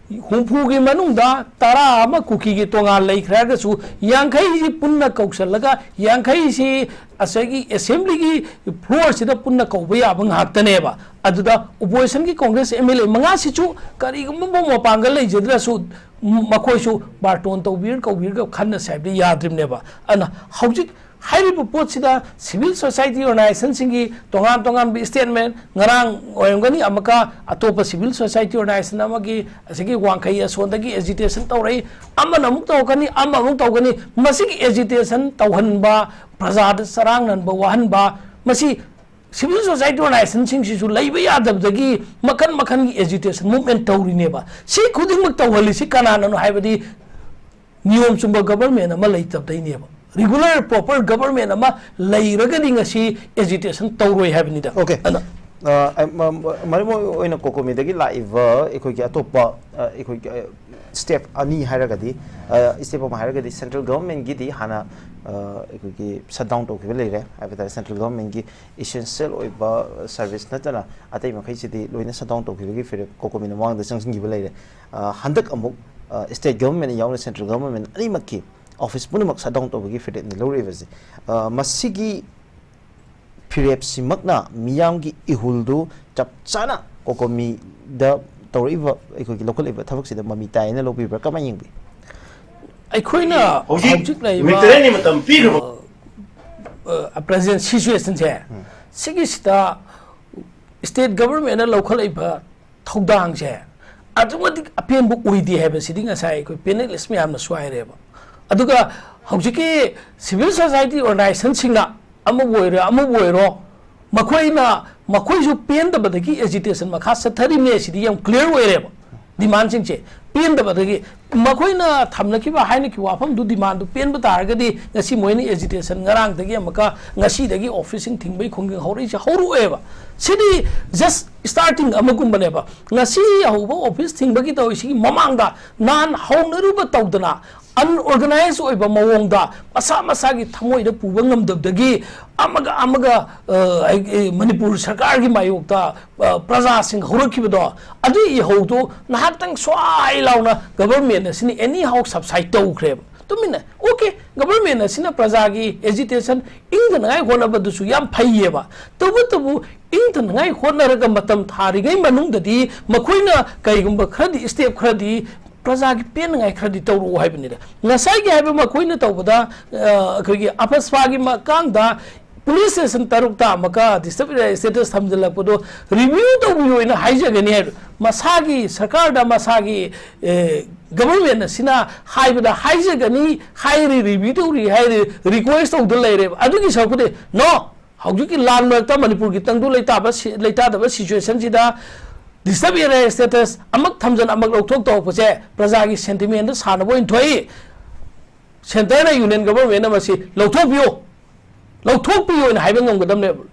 ꯍꯨꯝꯐꯨꯒꯤ ꯃꯅꯨꯡꯗ ꯇꯔꯥ ꯑꯃ ꯀꯨꯀꯤꯒꯤ ꯇꯣꯉꯥꯟ ꯂꯩꯈ꯭ꯔꯦ ꯍꯥꯏꯔꯒꯁꯨ, ꯌꯥꯡꯈꯩꯁꯤ ꯄꯨꯟꯅ ꯀꯧꯁꯜꯂꯒ, ꯌꯥꯡꯈꯩꯁꯤ ꯉꯁꯥꯏꯒꯤ ꯑꯦꯁꯦꯝꯕ꯭ꯂꯤꯒꯤ ꯐ꯭ꯂꯣꯔꯁꯤꯗ ꯄꯨꯟꯅ ꯀꯧꯕ ꯌꯥꯕ ꯉꯥꯛꯇꯅꯦꯕ꯫ ꯑꯗꯨꯗ ꯑꯣꯄꯣꯖꯤꯁꯟꯒꯤ ꯀꯣꯡꯒ꯭ꯔꯦꯁ ꯑꯦꯝ ꯑꯦꯜ ꯑꯦ ꯃꯉꯥꯁꯤꯁꯨ ꯀꯔꯤꯒꯨꯝꯕ ꯃꯄꯥꯡꯒꯜ ꯂꯩꯖꯗ꯭ꯔꯁꯨ, ꯃꯈꯣꯏꯁꯨ ꯕꯥꯔꯇꯣꯟ ꯇꯧꯕꯤꯔ ꯀꯧꯕꯤꯔꯒ ꯈꯟꯅꯁꯦ ꯍꯥꯏꯕꯗꯤ ꯌꯥꯗ꯭ꯔꯤꯕꯅꯦꯕ꯫ ꯑꯗꯨꯅ ꯍꯧꯖꯤꯛ ꯍꯥꯏꯔꯤꯕ ꯄꯣꯠꯁꯤꯗ ꯁꯤꯚꯤꯜ ꯁꯣꯁꯥꯏꯇꯤ ꯑꯣꯔꯒꯅꯥꯏꯖꯦꯁꯟꯁꯤꯡꯒꯤ ꯇꯣꯉꯥꯟ ꯇꯣꯉꯥꯟꯕ ꯁ꯭ꯇꯦꯠꯃꯦꯟ, ꯉꯔꯥꯡ ꯑꯣꯏꯔꯝꯒꯅꯤ ꯑꯃꯨꯛꯀ ꯑꯇꯣꯞꯄ ꯁꯤꯚꯤꯜ ꯁꯣꯁꯥꯏꯇꯤ ꯑꯣꯔꯒꯅꯥꯏꯖꯦꯁꯟ ꯑꯃꯒꯤ ꯑꯁꯤꯒꯤ ꯋꯥꯡꯈꯩ ꯑꯁꯣꯟꯗꯒꯤ ꯑꯦꯖꯤꯇꯦꯁꯟ ꯇꯧꯔꯛꯏ, ꯑꯃꯅ ꯑꯃꯨꯛ ꯇꯧꯔꯛꯀꯅꯤ, ꯑꯃ ꯑꯃꯨꯛ ꯇꯧꯒꯅꯤ꯫ ꯃꯁꯤꯒꯤ ꯑꯦꯖꯤꯇꯦꯁꯟ ꯇꯧꯍꯟꯕ, ꯄ꯭ꯔꯖꯥꯗ ꯆꯔꯥꯡꯅꯍꯟꯕ, ꯋꯥꯍꯟꯕ, ꯃꯁꯤ ꯁꯤꯚꯤꯜ ꯁꯣꯁꯥꯏꯇꯤ ꯑꯣꯔꯒꯅꯥꯏꯖꯦꯁꯟꯁꯤꯡꯁꯤꯁꯨ ꯂꯩꯕ ꯌꯥꯗꯕꯗꯒꯤ ꯃꯈꯟ ꯃꯈꯟꯒꯤ ꯑꯦꯖꯤꯇꯦꯁꯟ ꯃꯨꯚꯃꯦꯟ ꯇꯧꯔꯤꯅꯦꯕ꯫ ꯁꯤ ꯈꯨꯗꯤꯡꯃꯛ ꯇꯧꯍꯜꯂꯤꯁꯤ ꯀꯅꯥꯅꯅꯣ ꯍꯥꯏꯕꯗꯤ ꯅꯤꯌꯣꯝ ꯆꯨꯝꯕ ꯒꯕꯔꯃꯦꯟ ꯑꯃ ꯂꯩꯇꯕꯗꯩꯅꯦꯕ꯫ Regular proper government ꯑꯃ ꯂꯩꯔꯒꯗꯤ ꯉꯁꯤ agitation ꯇꯧꯔꯣꯏ ꯍꯥꯏꯕꯅꯤꯗ꯫ Okay. ꯑꯗꯣ ꯑ, ꯑ, ꯃ-, ꯃ-, ꯃꯔꯨ ꯑꯣꯏꯅ ꯀꯣꯀꯣꯃꯤꯗꯒꯤ ꯂꯥꯛꯏꯕ ꯑꯩꯈꯣꯏꯒꯤ ꯑꯇꯣꯞꯄ, ꯑ, ꯑꯩꯈꯣꯏꯒꯤ, ꯑ, step ꯑꯅꯤ ꯍꯥꯏꯔꯒꯗꯤ, ꯑ, step ꯑꯃ ꯍꯥꯏꯔꯒꯗꯤ central government ꯒꯤꯗꯤ ꯍꯥꯟꯅ, ꯑ, ꯑꯩꯈꯣꯏꯒꯤ shutdown ꯇꯧꯈꯤꯕ ꯂꯩꯔꯦ ꯍꯥꯏꯕ ꯇꯥꯔꯦ꯫ Central government ꯒꯤ essential ꯑꯣꯏꯕ service ꯅꯠꯇꯅ ꯑꯇꯩ ꯃꯈꯩꯁꯤꯗꯤ ꯂꯣꯏꯅ shutdown ꯇꯧꯈꯤꯕꯒꯤ ꯐꯤꯔꯦꯞ ꯀꯣꯀꯣꯃꯤꯅ ꯃꯃꯥꯡꯗ ꯆꯪꯁꯤꯟꯈꯤꯕ ꯂꯩꯔꯦ꯫ ꯑ, ꯍꯟꯗꯛ ꯑꯃꯨꯛ, ꯑ, state government ꯌꯥꯎꯅ central government ꯑꯅꯤꯃꯛꯀꯤ office ꯄꯨꯝꯅꯃꯛ shutdown ꯇꯧꯕꯒꯤ ꯐꯤꯔꯦꯞꯅꯤ ꯂꯧꯔꯛꯏꯕꯁꯦ꯫ ꯑ, ꯃꯁꯤꯒꯤ ꯐꯤꯔꯦꯞꯁꯤꯃꯛꯅ ꯃꯤꯌꯥꯝꯒꯤ ꯏꯍꯨꯜꯗꯨ ꯆꯞ ꯆꯥꯅ ꯀꯣꯀꯣꯃꯤꯗ ꯇꯧꯔꯛꯏꯕ, ꯑꯩꯈꯣꯏꯒꯤ ꯂꯧꯈꯠꯂꯛꯏꯕ ꯊꯕꯛꯁꯤꯗ ꯃꯃꯤ ꯇꯥꯏꯅ ꯂꯧꯕꯤꯕ꯭ꯔꯥ, ꯀꯃꯥꯏꯅ ꯌꯦꯡꯕꯤ? ꯑꯩꯈꯣꯏꯅ ꯍꯧꯖꯤꯛ ꯍꯧꯖꯤꯛ ꯂꯩꯔꯤꯕ ꯅꯨꯃꯤꯠ ꯇꯔꯦꯠꯅꯤ ꯃꯇꯝ ꯄꯤꯈ꯭ꯔꯕ꯫ ꯑ, ꯑ, present situation ꯁꯦ, ꯁꯤꯒꯤꯁꯤꯗ state government ꯅ ꯂꯧꯈꯠꯂꯛꯏꯕ ꯊꯧꯗꯥꯡꯁꯦ ꯑꯗꯨꯛ ꯃꯇꯤꯛ ꯑꯄꯦꯟꯕ ꯑꯣꯏꯗꯦ ꯍꯥꯏꯕꯁꯤꯗꯤ ꯉꯁꯥꯏ ꯑꯩꯈꯣꯏ panelist ꯃꯌꯥꯝꯅꯁꯨ ꯍꯥꯏꯔꯦꯕ꯫ ꯑꯗꯨꯒ ꯍꯧꯖꯤꯛꯀꯤ civil society organization ꯁꯤꯡꯅ ꯑꯃꯕꯨ ꯑꯣꯏꯔꯣ, ꯑꯃꯕꯨ ꯑꯣꯏꯔꯣ, ꯃꯈꯣꯏꯅ, ꯃꯈꯣꯏꯁꯨ ꯄꯦꯟꯗꯕꯗꯒꯤ agitation ꯃꯈꯥ ꯆꯠꯊꯔꯤꯕꯅꯦ, ꯁꯤꯗꯤ ꯌꯥꯝ clear ꯑꯣꯏꯔꯦꯕ demand ꯁꯤꯡꯁꯦ꯫ ꯄꯦꯟꯗꯕꯗꯒꯤ ꯃꯈꯣꯏꯅ ꯊꯝꯅꯈꯤꯕ, ꯍꯥꯏꯅꯈꯤꯕ ꯋꯥꯐꯝꯗꯨ, demand ꯗꯨ ꯄꯦꯟꯕ ꯇꯥꯔꯒꯗꯤ ꯉꯁꯤ ꯃꯣꯏꯅ agitation, ꯉꯔꯥꯡꯗꯒꯤ ꯑꯃꯨꯛꯀ ꯉꯁꯤꯗꯒꯤ office ꯁꯤꯡ ꯊꯤꯡꯕꯒꯤ ꯈꯣꯡꯖꯪ ꯍꯧꯔꯛꯏꯁꯦ ꯍꯧꯔꯛꯑꯣꯏꯕ꯫ ꯁꯤꯗꯤ just starting ꯑꯃꯒꯨꯝꯕꯅꯦꯕ꯫ ꯉꯁꯤ ꯍꯧꯕ office ꯊꯤꯡꯕꯒꯤ ꯇꯧꯔꯤꯁꯤꯒꯤ ꯃꯃꯥꯡꯗ ꯅꯍꯥꯟ ꯍꯧꯅꯔꯨꯕ ꯇꯧꯗꯅ unorganized ꯑꯣꯏꯕ ꯃꯑꯣꯡꯗ ꯃꯁꯥ ꯃꯁꯥꯒꯤ ꯊꯃꯣꯏꯗ ꯄꯨꯕ ꯉꯝꯗꯕꯗꯒꯤ ꯑꯃꯒ ꯑꯃꯒ, ꯑ, ꯑꯩ-, ꯑꯩ-, ꯃꯅꯤꯄꯨꯔ ꯁꯔꯀꯥꯔꯒꯤ ꯃꯥꯌꯣꯛꯇ, ꯑ, ꯄ꯭ꯔꯖꯥꯁꯤꯡ ꯍꯧꯔꯛꯈꯤꯕꯗꯣ, ꯑꯗꯨꯒꯤ ꯏꯍꯧꯗꯨ ꯉꯥꯏꯍꯥꯛꯇꯪ ꯁ꯭ꯋꯥꯏ ꯂꯥꯎꯅ government ꯑꯁꯤꯅ anyhow subside ꯇꯧꯈ꯭ꯔꯦꯕ꯫ ꯇꯨꯃꯤꯟꯅ, okay, government ꯑꯁꯤꯅ ꯄ꯭ꯔꯖꯥꯒꯤ agitation ꯏꯪꯊꯅꯉꯥꯏ ꯍꯣꯠꯅꯕꯗꯨꯁꯨ ꯌꯥꯝ ꯐꯩꯌꯦꯕ꯫ ꯇꯧꯕꯇꯕꯨ ꯏꯪꯊꯅꯉꯥꯏ ꯍꯣꯠꯅꯔꯒ ꯃꯇꯝ ꯊꯥꯔꯤꯉꯩ ꯃꯅꯨꯡꯗꯗꯤ ꯃꯈꯣꯏꯅ ꯀꯩꯒꯨꯝꯕ ꯈꯔꯗꯤ, step ꯈꯔꯗꯤ ꯄ꯭ꯔꯖꯥꯒꯤ ꯄꯦꯟꯅꯉꯥꯏ ꯈꯔꯗꯤ ꯇꯧꯔꯛꯎ ꯍꯥꯏꯕꯅꯤꯗ꯫ ꯉꯁꯥꯏꯒꯤ ꯍꯥꯏꯕ ꯃꯈꯣꯏꯅ ꯇꯧꯕꯗ, ꯑ, ꯑꯩꯈꯣꯏꯒꯤ AFSPA ꯒꯤ ꯃꯇꯥꯡꯗ police station ꯇꯔꯨꯛꯇ ꯑꯃꯨꯛꯀ disturb area status ꯊꯝꯖꯤꯜꯂꯛꯄꯗꯣ review ꯇꯧꯕꯤꯌꯣꯅ ꯍꯥꯏꯖꯒꯅꯤ ꯍꯥꯏꯕ꯫ ꯃꯁꯥꯒꯤ ꯁꯔꯀꯥꯔꯗ ꯃꯁꯥꯒꯤ, ꯑꯦ, government ꯑꯁꯤꯅ ꯍꯥꯏꯕꯗ ꯍꯥꯏꯖꯒꯅꯤ ꯍꯥꯏꯔꯤ, review ꯇꯧꯔꯤ ꯍꯥꯏꯔꯤ, request ꯇꯧꯗ ꯂꯩꯔꯦꯕ꯫ ꯑꯗꯨꯒꯤ ꯁꯔꯨꯛꯄꯨꯗꯤ no, ꯍꯧꯖꯤꯛꯀꯤ ꯂꯥꯟ ꯃꯔꯛꯇ ꯃꯅꯤꯄꯨꯔꯒꯤ ꯇꯪꯗꯨ ꯂꯩꯇꯥꯕ ꯁꯤ-, ꯂꯩꯇꯥꯗꯕ situation ꯁꯤꯗ disturb area status ꯑꯃꯛ ꯊꯝꯖꯟ ꯑꯃꯛ ꯂꯧꯊꯣꯛ ꯇꯧꯔꯛꯄꯁꯦ ꯄ꯭ꯔꯖꯥꯒꯤ sentiment ꯗ ꯁꯥꯟꯅꯕ ꯑꯣꯏꯅ ꯊꯣꯛꯏ꯫ ꯁꯦꯟꯇꯔꯅ, ꯌꯨꯅꯤꯌꯟ ꯒꯚꯔꯟꯃꯦꯟꯅ ꯃꯁꯤ ꯂꯧꯊꯣꯛꯄꯤꯌꯨ, ꯂꯧꯊꯣꯛꯄꯤꯌꯨ ꯍꯥꯏꯅ ꯍꯥꯏꯕ ꯉꯝꯒꯗꯕꯅꯦꯕ꯫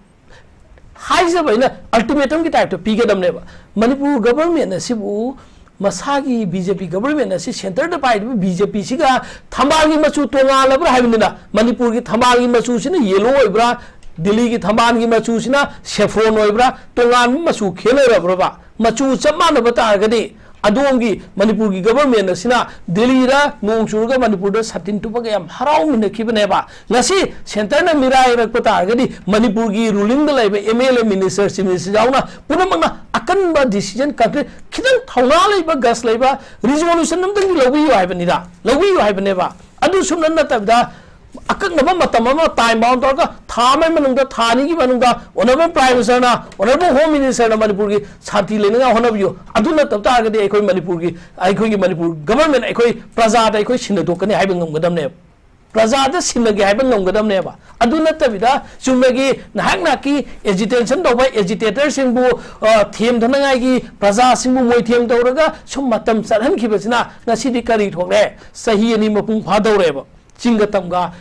ꯍꯥꯏꯖꯕ ꯑꯩꯅ ꯑꯜꯇꯤꯃꯦꯇꯝꯒꯤ ꯇꯥꯏꯞꯇ ꯄꯤꯒꯗꯕꯅꯦꯕ꯫ ꯃꯅꯤꯄꯨꯔ ꯒꯚꯔꯟꯃꯦꯟ ꯑꯁꯤꯕꯨ, ꯃꯁꯥꯒꯤ ꯕꯤ ꯖꯦ ꯄꯤ ꯒꯚꯔꯟꯃꯦꯟ ꯑꯁꯤ, ꯁꯦꯟꯇꯔꯗ ꯄꯥꯏꯔꯤꯕ ꯕꯤ ꯖꯦ ꯄꯤꯁꯤꯒ ꯊꯝꯕꯥꯜꯒꯤ ꯃꯆꯨ ꯇꯣꯉꯥꯜꯂꯕ꯭ꯔꯥ ꯍꯥꯏꯕꯅꯤꯅ, ꯃꯅꯤꯄꯨꯔꯒꯤ ꯊꯝꯕꯥꯜꯒꯤ ꯃꯆꯨꯁꯤꯅ ꯌꯦꯂꯣ ꯑꯣꯏꯕ꯭ꯔꯥ, ꯗꯤꯜꯂꯤꯒꯤ ꯊꯝꯕꯥꯜꯒꯤ ꯃꯆꯨꯁꯤꯅ ꯁꯦꯐ꯭ꯔꯣꯟ ꯑꯣꯏꯕ꯭ꯔꯥ, ꯇꯣꯉꯥꯟꯕ ꯃꯆꯨ ꯈꯦꯠꯅꯔꯕ꯭ꯔꯕ? ꯃꯆꯨ ꯆꯞ ꯃꯥꯟꯅꯕ ꯇꯥꯔꯒꯗꯤ ꯑꯗꯣꯝꯒꯤ ꯃꯅꯤꯄꯨꯔꯒꯤ ꯒꯚꯔꯟꯃꯦꯟ ꯑꯁꯤꯅ ꯗꯤꯜꯂꯤꯗ ꯅꯣꯡ ꯆꯨꯔꯒ ꯃꯅꯤꯄꯨꯔꯗ ꯁꯥꯇꯤꯟ ꯇꯨꯞꯄꯒ ꯌꯥꯝ ꯍꯔꯥꯎꯃꯤꯟꯅꯈꯤꯕꯅꯦꯕ꯫ ꯉꯁꯤ ꯁꯦꯟꯇꯔꯅ ꯃꯤꯔꯥꯏꯔꯛꯄ ꯇꯥꯔꯒꯗꯤ ꯃꯅꯤꯄꯨꯔꯒꯤ ꯔꯨꯂꯤꯡꯗ ꯂꯩꯕ M L A, minister, chief minister ꯌꯥꯎꯅ ꯄꯨꯝꯅꯃꯛꯅ ꯑꯀꯟꯕ ꯗꯤꯁꯤꯖꯟ, ꯀꯟꯀ꯭ꯔꯤꯠ, ꯈꯤꯇꯪ ꯊꯧꯅꯥ ꯂꯩꯕ, ꯒꯁ ꯂꯩꯕ ꯔꯤꯖꯣꯂꯨꯁꯟ ꯑꯃꯇꯪꯗꯤ ꯂꯧꯕꯤꯌꯨ ꯍꯥꯏꯕꯅꯤꯗ, ꯂꯧꯕꯤꯌꯨ ꯍꯥꯏꯕꯅꯦꯕ꯫ ꯑꯗꯨ ꯁꯨꯝꯅ ꯅꯠꯇꯕꯗ ꯑꯀꯛꯅꯕ ꯃꯇꯝ ꯑꯃ, ꯇꯥꯏꯝ ꯕꯥꯎꯟ ꯇꯧꯔꯒ ꯊꯥ ꯑꯃꯒꯤ ꯃꯅꯨꯡꯗ, ꯊꯥ ꯑꯅꯤꯒꯤ ꯃꯅꯨꯡꯗ ꯑꯣꯅꯔꯦꯕꯜ ꯄ꯭ꯔꯥꯏꯝ ꯃꯤꯅꯤꯁꯇꯔꯅ, ꯑꯣꯅꯔꯦꯕꯜ ꯍꯣꯝ ꯃꯤꯅꯤꯁꯇꯔꯅ ꯃꯅꯤꯄꯨꯔꯒꯤ ꯁꯥꯟꯇꯤ ꯂꯩꯅꯉꯥꯏ ꯍꯣꯠꯅꯕꯤꯌꯨ꯫ ꯑꯗꯨ ꯅꯠꯇꯕ ꯇꯥꯔꯒꯗꯤ ꯑꯩꯈꯣꯏ ꯃꯅꯤꯄꯨꯔꯒꯤ, ꯑꯩꯈꯣꯏꯒꯤ ꯃꯅꯤꯄꯨꯔ ꯒꯚꯔꯟꯃꯦꯟ, ꯑꯩꯈꯣꯏ ꯄ꯭ꯔꯖꯥꯗ ꯑꯩꯈꯣꯏ ꯁꯤꯟꯅꯊꯣꯛꯀꯅꯤ ꯍꯥꯏꯕ ꯉꯝꯒꯗꯕꯅꯦꯕ꯫ ꯄ꯭ꯔꯖꯥꯗ ꯁꯤꯟꯅꯒꯦ ꯍꯥꯏꯕ ꯉꯝꯒꯗꯕꯅꯦꯕ꯫ ꯑꯗꯨ ꯅꯠꯇꯕꯤꯗ ꯆꯨꯝꯅꯒꯤ ꯅꯍꯥꯛ ꯅꯍꯥꯛꯀꯤ ꯑꯦꯖꯤꯇꯦꯁꯟ ꯇꯧꯕ ꯑꯦꯖꯤꯇꯦꯇꯔꯁꯤꯡꯕꯨ, ꯑ, ꯊꯦꯝꯊꯅꯉꯥꯏꯒꯤ, ꯄ꯭ꯔꯖꯥꯁꯤꯡꯕꯨ ꯃꯣꯏꯊꯦꯝ ꯇꯧꯔꯒ ꯁꯨꯝ ꯃꯇꯝ ꯆꯠꯍꯟꯈꯤꯕꯁꯤꯅ ꯉꯁꯤꯗꯤ ꯀꯔꯤ ꯊꯣꯛꯂꯦ? ꯆꯍꯤ ꯑꯅꯤ ꯃꯄꯨꯡ ꯐꯥꯗꯧꯔꯦꯕ꯫ ꯆꯤꯡꯒ ꯇꯝꯒ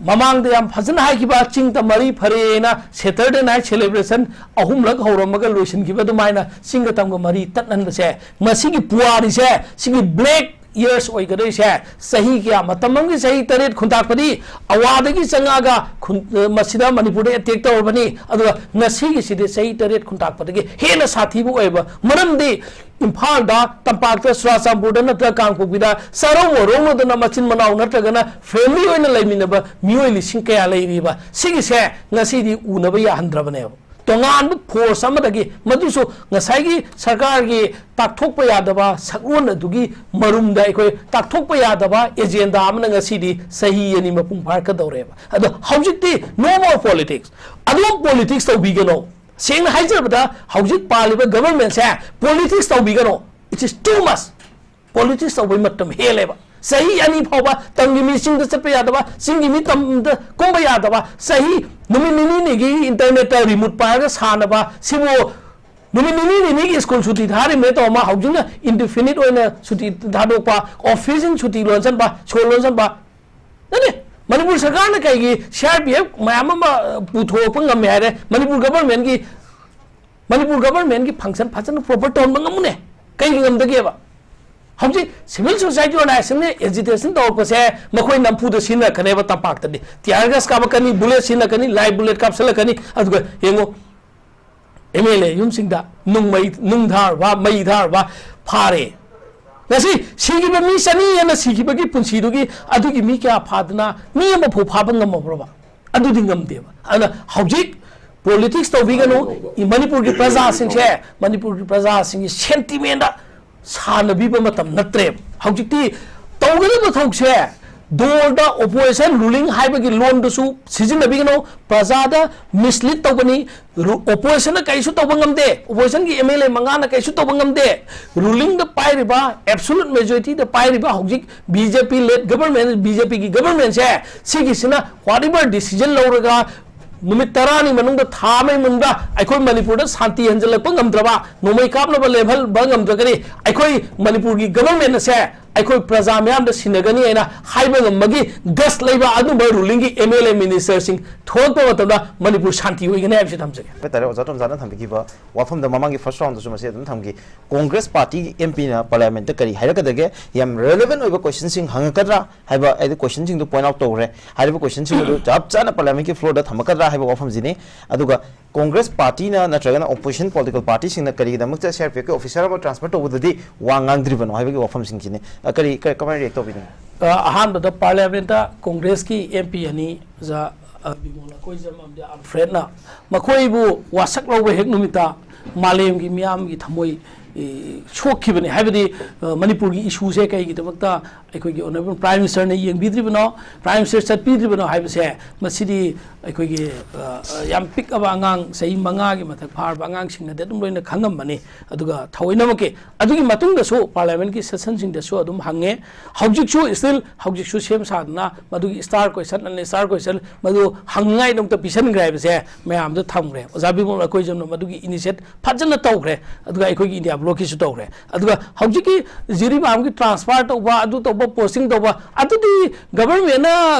ꯃꯃꯥꯡꯗ ꯌꯥꯝ ꯐꯖꯅ ꯍꯥꯏꯈꯤꯕ, "ꯆꯤꯡ ꯇꯝ ꯃꯔꯤ ꯐꯔꯦꯅ Saturday night celebration ꯑꯍꯨꯝꯂꯛ ꯍꯧꯔꯝꯃꯒ ꯂꯣꯏꯁꯤꯟꯈꯤꯕ ꯑꯗꯨꯃꯥꯏꯅ ꯆꯤꯡꯒ ꯇꯝꯒ ꯃꯔꯤ ꯇꯠꯍꯟꯕꯁꯦ, ꯃꯁꯤꯒꯤ ꯄꯨꯋꯥꯔꯤꯁꯦ, ꯁꯤꯒꯤ black years ꯑꯣꯏꯒꯗꯣꯏꯁꯦ, ꯆꯍꯤ ꯀꯌꯥ, ꯃꯇꯝ ꯑꯃꯒꯤ ꯆꯍꯤ ꯇꯔꯦꯠ ꯈꯨꯟꯇꯥꯛꯄꯗꯤ ꯑꯋꯥꯗꯒꯤ ꯆꯪꯉꯛꯑꯒ ꯈꯨꯟ-, ꯃꯁꯤꯗ ꯃꯅꯤꯄꯨꯔꯗ attack ꯇꯧꯔꯕꯅꯤ, ꯑꯗꯨꯒ ꯉꯁꯤꯒꯤꯁꯤꯗꯤ ꯆꯍꯤ ꯇꯔꯦꯠ ꯈꯨꯟꯇꯥꯛꯄꯗꯒꯤ ꯍꯦꯟꯅ ꯁꯥꯊꯤꯕ ꯑꯣꯏꯕ꯫ ꯃꯔꯝꯗꯤ ꯏꯝꯐꯥꯜꯗ, ꯇꯝꯄꯥꯛꯇ, ꯆꯨꯔꯥꯆꯥꯟꯄꯨꯔꯗ ꯅꯠꯇ꯭ꯔꯒ ꯀꯥꯡꯄꯣꯛꯄꯤꯗ ꯆꯥꯔꯧ ꯃꯔꯧꯅꯗꯅ ꯃꯆꯤꯟ ꯃꯅꯥꯎ ꯅꯠꯇ꯭ꯔꯒꯅ family ꯑꯣꯏꯅ ꯂꯩꯃꯤꯟꯅꯕ ꯃꯤꯑꯣꯏ ꯂꯤꯁꯤꯡ ꯀꯌꯥ ꯂꯩꯔꯤꯕ, ꯁꯤꯒꯤꯁꯦ ꯉꯁꯤꯗꯤ ꯎꯅꯕ ꯌꯥꯍꯟꯗ꯭ꯔꯕꯅꯦꯕ꯫ ꯇꯣꯉꯥꯟꯕ force ꯑꯃꯗꯒꯤ, ꯃꯗꯨꯁꯨ ꯉꯁꯥꯏꯒꯤ ꯁꯔꯀꯥꯔꯒꯤ ꯇꯥꯛꯊꯣꯛꯄ ꯌꯥꯗꯕ ꯁꯛꯂꯣꯟ ꯑꯗꯨꯒꯤ ꯃꯔꯨꯝꯗ ꯑꯩꯈꯣꯏ ꯇꯥꯛꯊꯣꯛꯄ ꯌꯥꯗꯕ agenda ꯑꯃꯅ ꯉꯁꯤꯗꯤ ꯆꯍꯤ ꯑꯅꯤ ꯃꯄꯨꯡ ꯐꯥꯔꯛꯀꯗꯧꯔꯦꯕ꯫ ꯑꯗꯣ ꯍꯧꯖꯤꯛꯇꯤ no more politics꯫ ꯑꯗꯨꯝ politics ꯇꯧꯕꯤꯒꯅꯣ꯫ ꯁꯦꯡꯅ ꯍꯥꯏꯖꯔꯕꯗ, ꯍꯧꯖꯤꯛ ꯄꯥꯜꯂꯤꯕ ꯒꯚꯔꯟꯃꯦꯟꯁꯦ politics ꯇꯧꯕꯤꯒꯅꯣ꯫ It is too much꯫ Politics ꯇꯧꯕꯩ ꯃꯇꯝ ꯍꯦꯜꯂꯦꯕ꯫ ꯆꯍꯤ ꯑꯅꯤ ꯐꯥꯎꯕ ꯇꯝꯒꯤ ꯃꯤ ꯆꯤꯡꯗ ꯆꯠꯄ ꯌꯥꯗꯕ, ꯆꯤꯡꯒꯤ ꯃꯤ ꯇꯝꯗ ꯀꯨꯝꯕ ꯌꯥꯗꯕ, ꯆꯍꯤ ꯅꯨꯃꯤꯠ ꯅꯤꯅꯤꯒꯤ internet ꯇ remote ꯄꯥꯏꯔꯒ ꯁꯥꯟꯅꯕ, ꯁꯤꯕꯨ ꯅꯨꯃꯤꯠ ꯅꯤꯅꯤ ꯅꯤꯅꯤꯒꯤ ꯁ꯭ꯀꯨꯜ ꯁꯨꯇꯤ ꯊꯥꯔꯤꯕꯅꯦ ꯇꯧꯔ, ꯃꯥ ꯍꯧꯖꯤꯛꯅ indefinite ꯑꯣꯏꯅ ꯁꯨꯇꯤ ꯊꯥꯗꯣꯛꯄ, office ꯁꯤꯡ ꯁꯨꯇꯤ ꯂꯣꯟꯁꯤꯟꯕ, ꯁꯣ ꯂꯣꯟꯁꯤꯟꯕ, ꯅꯠꯇꯦ, ꯃꯅꯤꯄꯨꯔ ꯁꯔꯀꯥꯔꯅ ꯀꯩꯒꯤ ꯁꯤ ꯑꯥꯔ ꯄꯤ ꯑꯦꯐ ꯃꯌꯥꯝ ꯑꯃ ꯄꯨꯊꯣꯛꯄ ꯉꯝꯃꯦ ꯍꯥꯏꯔꯦ? ꯃꯅꯤꯄꯨꯔ ꯒꯚꯔꯟꯃꯦꯟꯒꯤ, ꯃꯅꯤꯄꯨꯔ ꯒꯚꯔꯟꯃꯦꯟꯒꯤ ꯐꯪꯁꯟ ꯐꯖꯅ ꯄ꯭ꯔꯣꯄꯔ ꯇꯧꯍꯟꯕ ꯉꯝꯃꯨꯅꯦ? ꯀꯩꯒꯤ ꯉꯝꯗꯒꯦꯕ? ꯍꯧꯖꯤꯛ ꯁꯤꯚꯤꯜ ꯁꯣꯁꯥꯏꯇꯤ ꯑꯣꯔꯒꯅꯥꯏꯖꯦꯁꯟꯅ ꯑꯦꯖꯤꯇꯦꯁꯟ ꯇꯧꯔꯛꯄꯁꯦ ꯃꯈꯣꯏ ꯅꯝꯐꯨꯗ ꯁꯤꯖꯤꯟꯅꯔꯛꯀꯅꯦꯕ꯫ ꯇꯝꯄꯥꯛꯇꯗꯤ ꯇꯤꯌꯥꯔ ꯒ꯭ꯌꯥꯁ ꯀꯥꯞꯄꯛꯀꯅꯤ, ꯕꯨꯂꯦꯠ ꯁꯤꯖꯤꯟꯅꯔꯛꯀꯅꯤ, ꯂꯥꯏꯚ ꯕꯨꯂꯦꯠ ꯀꯥꯞꯁꯤꯜꯂꯛꯀꯅꯤ꯫ ꯑꯗꯨꯒ ꯌꯦꯡꯉꯨ, ꯑꯦꯝ ꯑꯦꯜ ꯑꯦ ꯌꯨꯝꯁꯤꯡꯗ ꯅꯨꯡꯃꯩ, ꯅꯨꯡ ꯊꯥꯔꯨꯕ, ꯃꯩ ꯊꯥꯔꯨꯕ ꯐꯥꯔꯦ꯫ ꯉꯁꯤ ꯁꯤꯈꯤꯕ ꯃꯤ ꯆꯅꯤ ꯍꯦꯟꯅ ꯁꯤꯈꯤꯕꯒꯤ ꯄꯨꯟꯁꯤꯗꯨꯒꯤ ꯑꯗꯨꯒꯤ ꯃꯤ ꯀꯌꯥ ꯐꯥꯗꯅ ꯃꯤ ꯑꯃꯐꯥꯎ ꯐꯥꯕ ꯉꯝꯃꯕ꯭ꯔꯕ? ꯑꯗꯨꯗꯤ ꯉꯝꯗꯦꯕ꯫ ꯑꯗꯨꯅ ꯍꯧꯖꯤꯛ ꯄꯣꯂꯤꯇꯤꯛꯁ ꯇꯧꯕꯤꯒꯅꯨ꯫ ꯃꯅꯤꯄꯨꯔꯒꯤ ꯄ꯭ꯔꯖꯥꯁꯤꯡꯁꯦ, ꯃꯅꯤꯄꯨꯔꯒꯤ ꯄ꯭ꯔꯖꯥꯁꯤꯡꯒꯤ ꯁꯦꯟꯇꯤꯃꯦꯟꯗ ꯁꯥꯟꯅꯕꯤꯕ ꯃꯇꯝ ꯅꯠꯇ꯭ꯔꯦꯕ꯫ ꯍꯧꯖꯤꯛꯇꯤ ꯇꯧꯒꯗꯕ ꯊꯕꯛꯁꯦ ꯗꯣꯜꯗ ꯑꯣꯄꯣꯖꯤꯁꯟ, ꯔꯨꯂꯤꯡ ꯍꯥꯏꯕꯒꯤ ꯂꯣꯟꯗꯨꯁꯨ ꯁꯤꯖꯤꯟꯅꯕꯤꯒꯅꯨ꯫ ꯄ꯭ꯔꯖꯥꯗ ꯃꯤꯁꯂꯤꯗ ꯇꯧꯕꯅꯤ꯫ ꯔꯨ-, ꯑꯣꯄꯣꯖꯤꯁꯟꯅ ꯀꯔꯤꯁꯨ ꯇꯧꯕ ꯉꯝꯗꯦ꯫ ꯑꯣꯄꯣꯖꯤꯁꯟꯒꯤ ꯑꯦꯝ ꯑꯦꯜ ꯑꯦ ꯃꯉꯥꯅ ꯀꯔꯤꯁꯨ ꯇꯧꯕ ꯉꯝꯗꯦ꯫ ꯔꯨꯂꯤꯡꯗ ꯄꯥꯏꯔꯤꯕ, ꯑꯦꯕꯁꯣꯂꯨꯠ ꯃꯦꯖꯣꯔꯤꯇꯤꯗ ꯄꯥꯏꯔꯤꯕ ꯍꯧꯖꯤꯛ ꯕꯤ ꯖꯦ ꯄꯤ ꯂꯦꯗ ꯒꯚꯔꯟꯃꯦꯟ, ꯕꯤ ꯖꯦ ꯄꯤꯒꯤ ꯒꯚꯔꯟꯃꯦꯟꯁꯦ, ꯁꯤꯒꯤꯁꯤꯅ whatever decision ꯂꯧꯔꯒ ꯅꯨꯃꯤꯠ ꯇꯔꯥꯅꯤ ꯃꯅꯨꯡꯗ, ꯊꯥ ꯑꯃꯒꯤ ꯃꯅꯨꯡꯗ ꯑꯩꯈꯣꯏ ꯃꯅꯤꯄꯨꯔꯗ ꯁꯥꯟꯇꯤ ꯍꯟꯖꯤꯜꯂꯛꯄ ꯉꯝꯗ꯭ꯔꯕ, ꯅꯣꯡꯃꯩ ꯀꯥꯞꯅꯕ ꯂꯦꯞꯍꯟꯕ ꯉꯝꯗ꯭ꯔꯒꯗꯤ ꯑꯩꯈꯣꯏ ꯃꯅꯤꯄꯨꯔꯒꯤ ꯒꯚꯔꯟꯃꯦꯟ ꯑꯁꯦ ꯑꯩꯈꯣꯏ ꯄ꯭ꯔꯖꯥ ꯃꯤꯌꯥꯝꯗ ꯁꯤꯟꯅꯒꯅꯤ ꯍꯥꯏꯅ ꯍꯥꯏꯕ ꯉꯝꯕꯒꯤ ꯒꯠꯁ ꯂꯩꯕ ꯑꯗꯨꯝꯕ ꯔꯨꯂꯤꯡꯒꯤ ꯑꯦꯝ ꯑꯦꯜ ꯑꯦ ꯃꯤꯅꯤꯁꯇꯔꯁꯤꯡ ꯊꯣꯛꯂꯛꯄ ꯃꯇꯝꯗ ꯃꯅꯤꯄꯨꯔ ꯁꯥꯟꯇꯤ ꯑꯣꯏꯒꯅꯤ ꯍꯥꯏꯕꯁꯤ ꯊꯝꯖꯒꯦ꯫ ꯍꯥꯏꯕ ꯇꯥꯔꯦ, ꯑꯣꯖꯥ ꯇꯣꯝꯖꯥꯅ ꯊꯝꯕꯤꯈꯤꯕ ꯋꯥꯐꯝꯗ ꯃꯃꯥꯡꯒꯤ ꯐꯥꯔꯁ ꯔꯥꯎꯟꯗꯁꯨ ꯃꯁꯤ ꯑꯗꯨꯝ ꯊꯝꯈꯤ꯫ ꯀꯣꯡꯒ꯭ꯔꯦꯁ ꯄꯥꯔꯇꯤꯒꯤ ꯑꯦꯝ ꯄꯤꯅ ꯄꯥꯔꯂꯤꯌꯥꯃꯦꯟꯠꯇ ꯀꯔꯤ ꯍꯥꯏꯔꯛꯀꯗꯒꯦ? ꯌꯥꯝ ꯔꯦꯂꯦꯚꯦꯟ ꯑꯣꯏꯕ ꯀꯣꯏꯁꯟꯁꯤꯡ ꯍꯪꯉꯛꯀꯗ꯭ꯔꯥ ꯍꯥꯏꯕ, ꯍꯥꯏꯗꯤ ꯀꯣꯏꯁꯟꯁꯤꯡꯗꯨ ꯄꯣꯏꯟꯠ ꯑꯥꯎꯠ ꯇꯧꯈ꯭ꯔꯦ꯫ ꯍꯥꯏꯔꯤꯕ ꯀꯣꯏꯁꯟꯁꯤꯡ ꯑꯗꯨ ꯆꯞ ꯆꯥꯅ ꯄꯥꯔꯂꯤꯌꯥꯃꯦꯟꯠꯀꯤ ꯐ꯭ꯂꯣꯔꯗ ꯊꯝꯃꯛꯀꯗ꯭ꯔꯥ ꯍꯥꯏꯕ ꯋꯥꯐꯝꯁꯤꯅꯤ꯫ ꯑꯗꯨꯒ ꯀꯣꯡꯒ꯭ꯔꯦꯁ ꯄꯥꯔꯇꯤꯅ ꯅꯠꯇ꯭ꯔꯒꯅ ꯑꯣꯄꯣꯖꯤꯁꯟ ꯄꯣꯂꯤꯇꯤꯀꯦꯜ ꯄꯥꯔꯇꯤꯁꯤꯡꯅ ꯀꯔꯤꯒꯤꯗꯃꯛꯇ ꯁꯤ ꯑꯥꯔ ꯄꯤ ꯑꯦꯐꯀꯤ ꯑꯣꯐꯤꯁꯥꯔ ꯑꯃ ꯇ꯭ꯔꯥꯟꯁꯐꯔ ꯇꯧꯕꯗꯗꯤ ꯋꯥ ꯉꯥꯡꯗ꯭ꯔꯤꯕꯅꯣ ꯍꯥꯏꯕꯒꯤ ꯋꯥꯐꯝꯁꯤꯡꯁꯤꯅꯤ꯫ ꯑ, ꯀꯔꯤ, ꯀꯔꯤ, ꯀꯃꯥꯏꯅ ꯔꯤꯌꯦꯛ ꯇꯧꯕꯤꯅꯤꯡꯉꯤ? ꯑ, ꯑꯍꯥꯟꯕꯗ ꯄꯥꯔꯂꯤꯌꯥꯃꯦꯟꯠꯇ ꯀꯣꯡꯒ꯭ꯔꯦꯁꯀꯤ ꯑꯦꯝ ꯄꯤ ꯑꯅꯤ, ꯑꯣꯖꯥ, ꯑ, ꯕꯤꯃꯣꯜ ꯑꯀꯣꯏꯖꯝ ꯑꯃꯗꯤ ꯑꯜꯐ꯭ꯔꯦꯗꯅ ꯃꯈꯣꯏꯕꯨ ꯋꯥꯁꯛ ꯂꯧꯕ ꯍꯦꯛ ꯅꯨꯃꯤꯠꯇ ꯃꯥꯂꯦꯝꯒꯤ ꯃꯤꯌꯥꯝꯒꯤ ꯊꯃꯣꯏ, ꯑꯦ, ꯁꯣꯛꯈꯤꯕꯅꯤ꯫ ꯍꯥꯏꯕꯗꯤ, ꯑ, ꯃꯅꯤꯄꯨꯔꯒꯤ ꯏꯁꯨꯁꯦ ꯀꯩꯒꯤꯗꯃꯛꯇ ꯑꯩꯈꯣꯏꯒꯤ ꯑꯣꯅꯔꯦꯕꯜ ꯄ꯭ꯔꯥꯏꯝ ꯃꯤꯅꯤꯁꯇꯔꯅ ꯌꯦꯡꯕꯤꯗ꯭ꯔꯤꯕꯅꯣ, ꯄ꯭ꯔꯥꯏꯝ ꯃꯤꯅꯤꯁꯇꯔ ꯆꯠꯄꯤꯗ꯭ꯔꯤꯕꯅꯣ ꯍꯥꯏꯕꯁꯦ, ꯃꯁꯤꯗꯤ ꯑꯩꯈꯣꯏꯒꯤ, ꯑ, ꯌꯥꯝ ꯄꯤꯛꯑꯕ ꯑꯉꯥꯡ, ꯆꯍꯤ ꯃꯉꯥꯒꯤ ꯃꯊꯛ ꯐꯥꯔꯕ ꯑꯉꯥꯡꯁꯤꯡꯅꯗꯤ ꯑꯗꯨꯝ ꯂꯣꯏꯅ ꯈꯪꯉꯝꯃꯅꯤ꯫ ꯑꯗꯨꯒ ꯊꯑꯣꯏꯅꯃꯛꯀꯤ ꯑꯗꯨꯒꯤ ꯃꯇꯨꯡꯗꯁꯨ ꯄꯥꯔꯂꯤꯌꯥꯃꯦꯟꯠꯀꯤ ꯁꯦꯁꯟꯁꯤꯡꯗꯁꯨ ꯑꯗꯨꯝ ꯍꯪꯉꯦ꯫ ꯍꯧꯖꯤꯛꯁꯨ, ꯁ꯭ꯇꯤꯜ ꯍꯧꯖꯤꯛꯁꯨ ꯁꯦꯝ ꯁꯥꯗꯅ ꯃꯗꯨꯒꯤ ꯁ꯭ꯇꯥꯔ ꯀꯣꯏꯁꯟ, ꯑꯟ ꯁ꯭ꯇꯥꯔ ꯀꯣꯏꯁꯟ ꯃꯗꯨ ꯍꯪꯅꯤꯡꯉꯥꯏꯗꯃꯛꯇ ꯄꯤꯁꯟꯈ꯭ꯔꯦ ꯍꯥꯏꯕꯁꯦ ꯃꯌꯥꯝꯗ ꯊꯝꯈ꯭ꯔꯦ꯫ ꯑꯣꯖꯥ ꯕꯤꯃꯣꯜ ꯑꯀꯣꯏꯖꯝꯅ ꯃꯗꯨꯒꯤ ꯏꯅꯤꯁꯤꯌꯦꯠ ꯐꯖꯅ ꯇꯧꯈ꯭ꯔꯦ꯫ ꯑꯗꯨꯒ ꯑꯩꯈꯣꯏꯒꯤ ꯏꯟꯗꯤꯌꯥ ꯕ꯭ꯂꯣꯛꯀꯤꯁꯨ ꯇꯧꯈ꯭ꯔꯦ꯫ ꯑꯗꯨꯒ ꯍꯧꯖꯤꯛꯀꯤ ꯖꯤꯔꯤꯕꯥꯝꯒꯤ ꯇ꯭ꯔꯥꯟꯁꯐꯔ ꯇꯧꯕ, ꯑꯗꯨ ꯇꯧꯕ, ꯄꯣꯁꯇꯤꯡ ꯇꯧꯕ, ꯑꯗꯨꯗꯤ ꯒꯚꯔꯟꯃꯦꯟꯅ